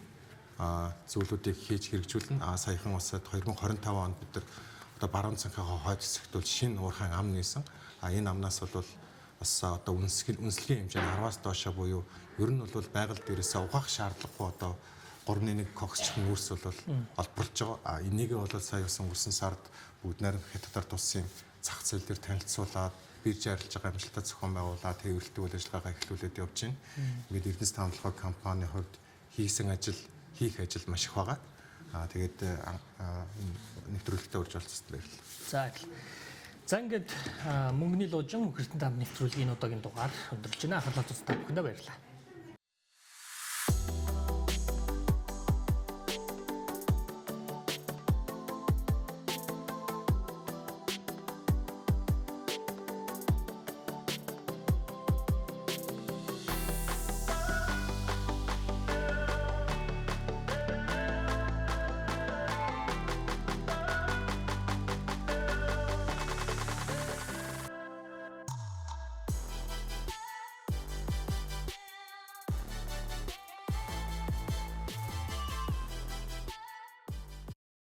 [SPEAKER 2] зүйлүүдийг хийж хэрэгжүүлнэ. Аа саяхан бас 2025 онд бид нар одоо баруун цанхийнхаа хойд хэсэгт бол шинэ уурхайн ам нээсэн. А энэ амнаас бол бас одоо үнэлгээний хэмжээ нь 10-аас доошоо буюу ер нь бол байгаль дээрээсээ угаах шаардлагагүй одоо 3.1 коксчих нүүрс бол олборлож байгаа. А энийг бол сая бас өнгөрсөн сард бүгд найрамдах Хятадаар тулсын зах зээл дээр танилцуулаад бирж арилж байгаа амжилттай зохион байгуулаад тээвэрлэлт үйл ажиллагаагаа эхлүүлээд явж байна. Ингээд Эрдэнэс тавталгаа компанийн хувьд хийсэн ажил, хийх ажил маш их байгаа. Аа тэгээд нэвтрүүлэгтээ урьж олцсонд баярлалаа.
[SPEAKER 1] За За ингээд мөнгөний лужин Мөнхөрдөн там нэвтрүүлгийн удаагийн дугаар өндөрлөж байна. Анхаарлаа хандуулсан та бүхэндээ баярлалаа.